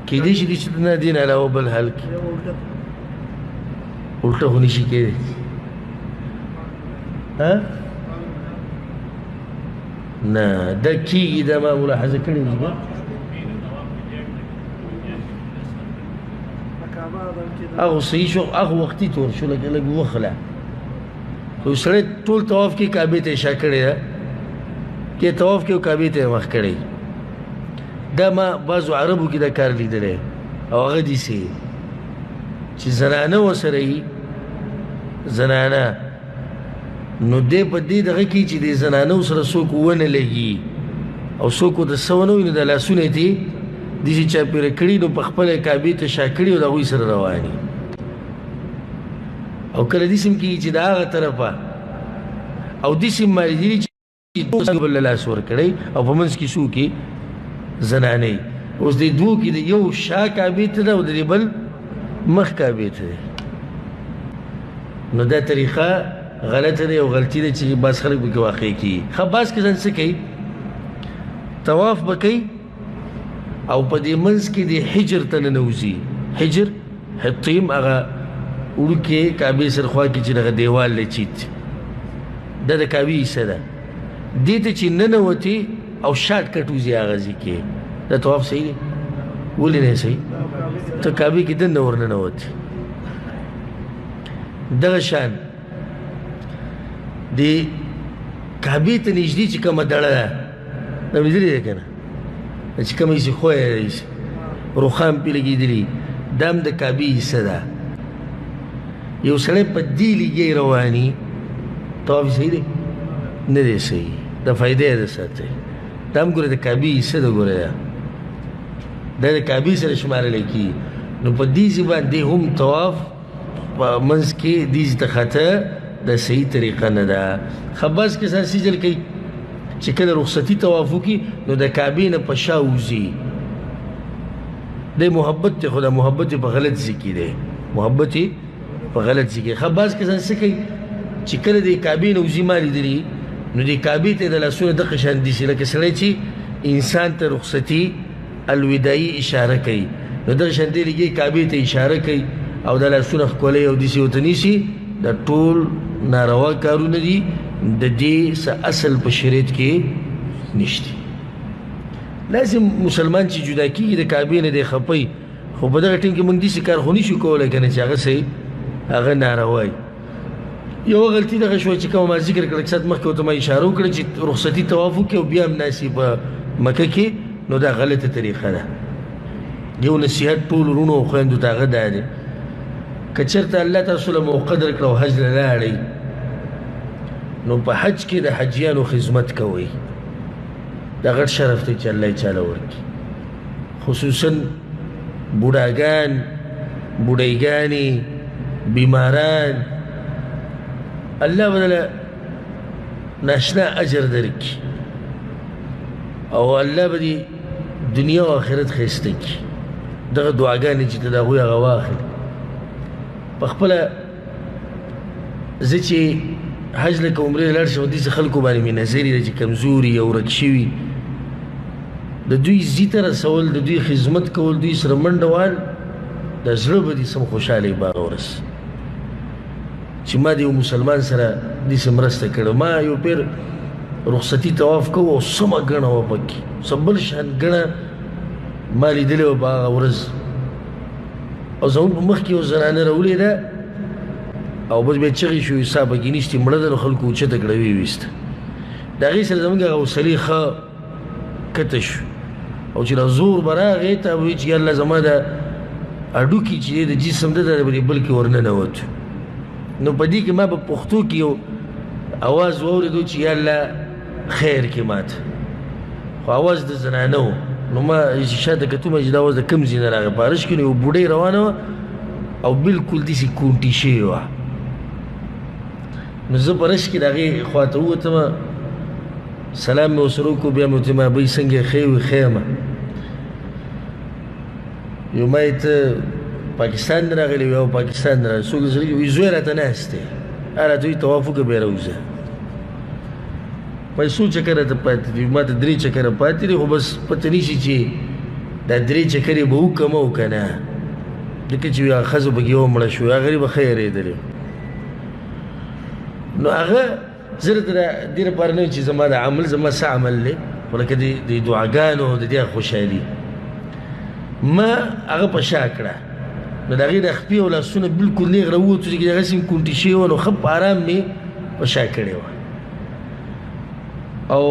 کېدی شي داسې نه، دې نه علاوه بل حال کې الټه خو نشي کېدی. ها؟ نه، دا کېږي، دا ما ملاحظه کړې ده. هغه صحیح شو، هغه وختي تور شو، لږ لږ وخله. خو سړی ټول طواف کې کعبې ته یې شا کړې ده، کې طواف کې او کعبې ته یې مخ کړی. دا ما بعضو عربو کې دا کار لیدلی او هغه داسې چې زنانه ورسره وي، زنانه، نو دی په دې دغه کې چې د زنانو سره څوک ونه لګي او څوک ورته څه ونه وایي، نو د لاسونه یې ترې داسې چاپېره کړي، نو په خپله یې کعبې ته شا کړي او د هغوی سره روان وي. او کله داسې هم کېږي چې د هغه طرفه او داسې هم ما لیدلي چې دوه بل له لاس ورکړی او په منځ کې څوک یې؟ زنانې. اوس دې دوو کې د یو شا کعبې ته ده او د دې بل مخ کعبې ته دی. نو دا طریقه غلطه ده او غلطي ده چې بعض خلک پکې واقع کېږي. ښه، بعض کسان څه کوي؟ طواف به کوي او په دې منځ کې د حجر ته ننوځي. حجر حطیم هغه وړوکی کعبې سره خوا کې چې دغه دیوال دی چیت، دا د کعبې حصه ده، دې ته چې ننوتې او شارټ کټ وځي هغه ځای کې، دا طواف صحیح دی؟ ولې نه صحیح؟ ته کعبې کې دننه ورننوتې. دغه شان د کعبې ته نږدې چې کومه دړه ده، دا مې لیدلې ده که نه، چې کومه هسې ښویه ده، هسې روښان پرې لګېدلي، دا هم د کعبې حصه ده. یو سړی په دې لګی رواني، طواف صحیح دی؟ نه دی صحیح. دا فایده یې ساتئ. دا هم ګوره د کعبې حصه ده، ګوره دا د کعبې سره شمارلی کېږي. نو په دې ځای باندې هم طواف په منځ کې دې ځای ته خطه دا صحیح طریقه نه ده. ښه بعض کسان څه چل کوي چې کله رخصتي طواف وکړي نو د کعبې نه په شا وځي. دی محبت دی، خو دا محبت یې په غلط ځای کې دی، محبت یې په غلط ځای کې. ښه بعض کسان څه کوي چې کله د کعبې نه وځي، ما لیدلي، نو د کعبې ته د لاسونه دغه شان دي لکه سړی چې انسان ته رخصتي الوداعي اشاره کوي، نو دغه شان دی لګي کعبې ته اشاره کوي او د لاسونه ښکلوي او داسې ورته نیسي. دا ټول ناروا کارونه دي، د دې څه اصل په شریعت کې نشته. لازم مسلمان چې جدا کېږي د کعبې نه دی خپوي، خو په دغه ټیم کې موږ داسې کار خو نشو کولی که نه چې هغه صحیح هغه ناروا وي. یوه غلطي دغه شوه چې کومه ما ذکر کړه، که ساعت مخکې ورته ما اشاره وکړه چې رخصتي طواف وکړي او بیا هم ناست په مکه کې، نو دا غلطه طریقه ده. یو نصیحت ټول وروڼو او خویندو ته هغه دا دی، که چېرته الله تاسو له موقع درکړه او حج له لاړئ، نو په حج کې د حجیانو خدمت کوئ. دا غټ شرف دی چې الله یې چاله ورکړي، خصوصا بوډاګان، بوډۍګانې، بیماران، الله به درله ناشنا اجر درکړي او الله به دې دنیا او آخرت ښایسته کړي. دغه دعاګانې چې ته د هغوی هغه واخلې. په خپله زه چې حج لکه عمرې لاړ شم، داسې خلکو باندې مې نظر دی چې کمزوري او ورک شوي، د دوی ځي ته رسول، د دوی خدمت کول، دوی سره منډه وهل، د زړه به دې سم خوشحاله وي په هغه ورځ چې ما د یو مسلمان سره داسې مرسته کړې. ما یو پیر رخصتي طواف کوو او سمه ګڼه وه پکې، څه بل شان ګڼه ما لیدلې وه په هغه ورځ. او زموږ په مخکې یو زنانه راولېده او بس بیا چغې شوې، ساه پکې نشتې، مړه ده، نو خلکو اوچته کړه ویې ویسته. د هغې سره زموږ هغه حوصلې ښه کته شو او چې دا زور به راغی ته به وایي چې الله زما د هډوکي چې دی د جسم ده دا به دې بل کې ورننوتو. نو په دې کې ما په پښتو کې یو اواز واورېدو چې یا الله خیر کې ماته، خو اواز د زنانه و. نو ما چې شاته کتو ما چې دا اواز د کوم ځای نه راغی، په عرش کې نو یوه بوډۍ روانه وه او بلکل داسې کونټي شوې وه. نو زه په رش کې د هغې خوا ته ووتم، سلام مې ورسره وکړو، بیا مې ورته ما بۍ څنګه یې؟ ښه یې؟ وي ښه یم. یو ما یې ته پاکستان نه راغلی وي او پاکستان نه راغلی، څوک سره وي زوی راته ناست دی، هغه راته وایي طواف وکړه بیا راوځه. ما یې څو چکره راته پاتې دي؟ ما ته درې چکره پاتې دي، خو بس پته نشي چې دا درې چکرې به وکړم او که نه، ځکه چې هغه ښځه پکې یوه مړه شوه، هغه غریبه ښه یېرېدلې. نو هغه زه درته د دې لپاره نه چې زما د عمل زما څه عمل دی، خو لکه د دعاګانو د دې خوشحالي ما هغه په شا کړه. نو د هغې د خپې او لاسونه بلکل نېغ راووتو چې دغسې مې کونټي شوې وه، نو ښه په ارام مې په شا کړې وه. او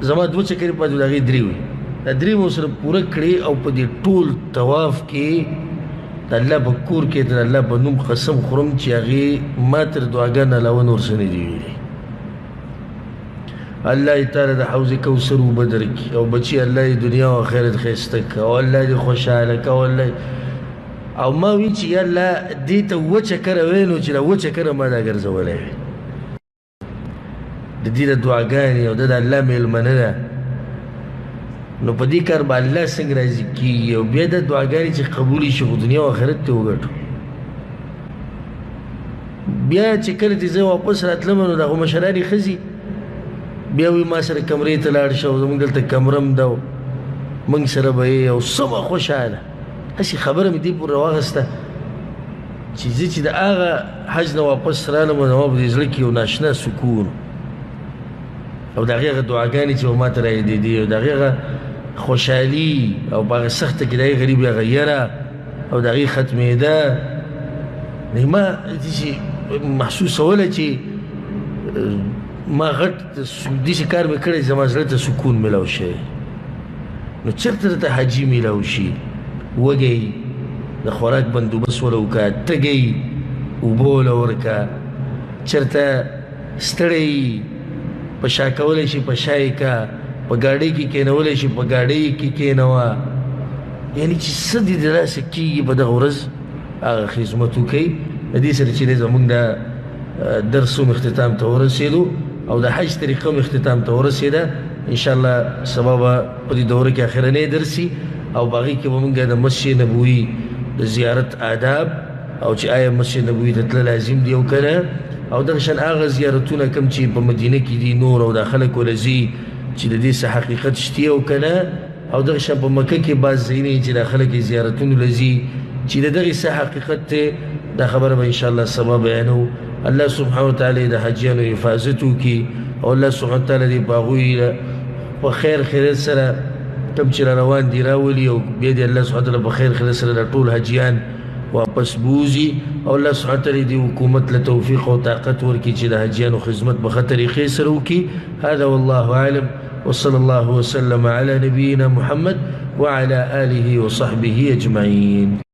زما دوه چکرې پاتې وې، د هغې درې وې، دا درې مې ورسره پوره کړې. او په دې ټول طواف کې د الله په کور کې د الله په نوم قسم خورم چې هغې ما تر دعاګانو علاوه نور څه نه دي ویلي. الله یې تاله د حوض کوثر اوبه درکړي او بچي الله یې دنیا او آخرت ښایسته کړه او الله دې خوشحاله کړه او الله. او ما وی چې یا الله دې ته اووه چکره وی، نو چې دا اووه چکره ما دا ګرځولی وی. د دې د دعاګانې او د الله مېلمنه ده، نو په دې کار به الله څنګه راضي کېږي؟ او بیا دا دعاګانې چې قبولې شي خو دنیا او آخرت ته وګټو. بیا چې کله چې زه واپس راتلم نو دغه مشرانې ښځې بیا وایي ما سره کمرې ته لاړ شه، او زموږ دلته کمره هم ده، موږ سره به یې او سمه خوشحاله. هسې خبره مې دې پورې راواخیسته چې زه چې د هغه حج نه واپس رالم نو ما په دې زړه کې یو ناشنا سکون او د هغې هغه دعاګانې چې ما ته رایادېدې او د هغې هغه خوشحالي او په هغه سخته کې د هغې غریبې هغه یره او د هغې ختمېده، نو ما داسې محسوسوله چې ما غټ داسې کار مې کړی زما زړه ته سکون میلاو شوی. نو چېرته درته حاجي میلاو شي؟ وږی د خوراک بندوبست وله وکړه، تږی اوبه وله ورکړه، چېرته ستړی په شا کولی شي په شا یې که، په ګاډۍ کې کښېنولی شي په ګاډۍ کې کښېنوه. یعنې چې څه دې د لاسه کېږي په دغه ورځ هغه خدمت وکړئ. د دې سره چې دی زموږ دا درس هم اختتام ته ورسېدو او د حج طریقه هم اختتام ته ورسېده. انشاءالله سبا به په دې دوره کې اخرنی درس وي او په هغې کې به موږ د مسجد نبوي د زیارت آداب او چې آیا مسجد نبوي ته تلل لازم دي او که نه، او دغه شان هغه زیارتونه کوم چې په مدینه کې دي نور او دا خلک له ځي چې د دې څه حقیقت شته او که نه، او دغه شان په مکه کې بعض ځایونه چې دا خلک یې زیارتونو له ځي چې د دغې څه حقیقت دی، دا خبره به انشاءالله سبا بیانوو. الله سبحانه وتعالی د حاجیانو حفاظت وکړي او الله سبحانه وتعالی دې په هغوی په خیر خیرت سره کوم چې را روان دي راولي، او بیا دې الله سبحانه وتعالی په خیر خیرت سره دا ټول حاجیان واپس بوځي، او الله سبحانه وتعالی دې حکومت له توفیق او طاقت ورکړي چې د حاجیانو خدمت په ښه طریقې سره وکړي. هذا والله أعلم، وصلى الله وسلم على نبينا محمد وعلى آله وصحبه أجمعين.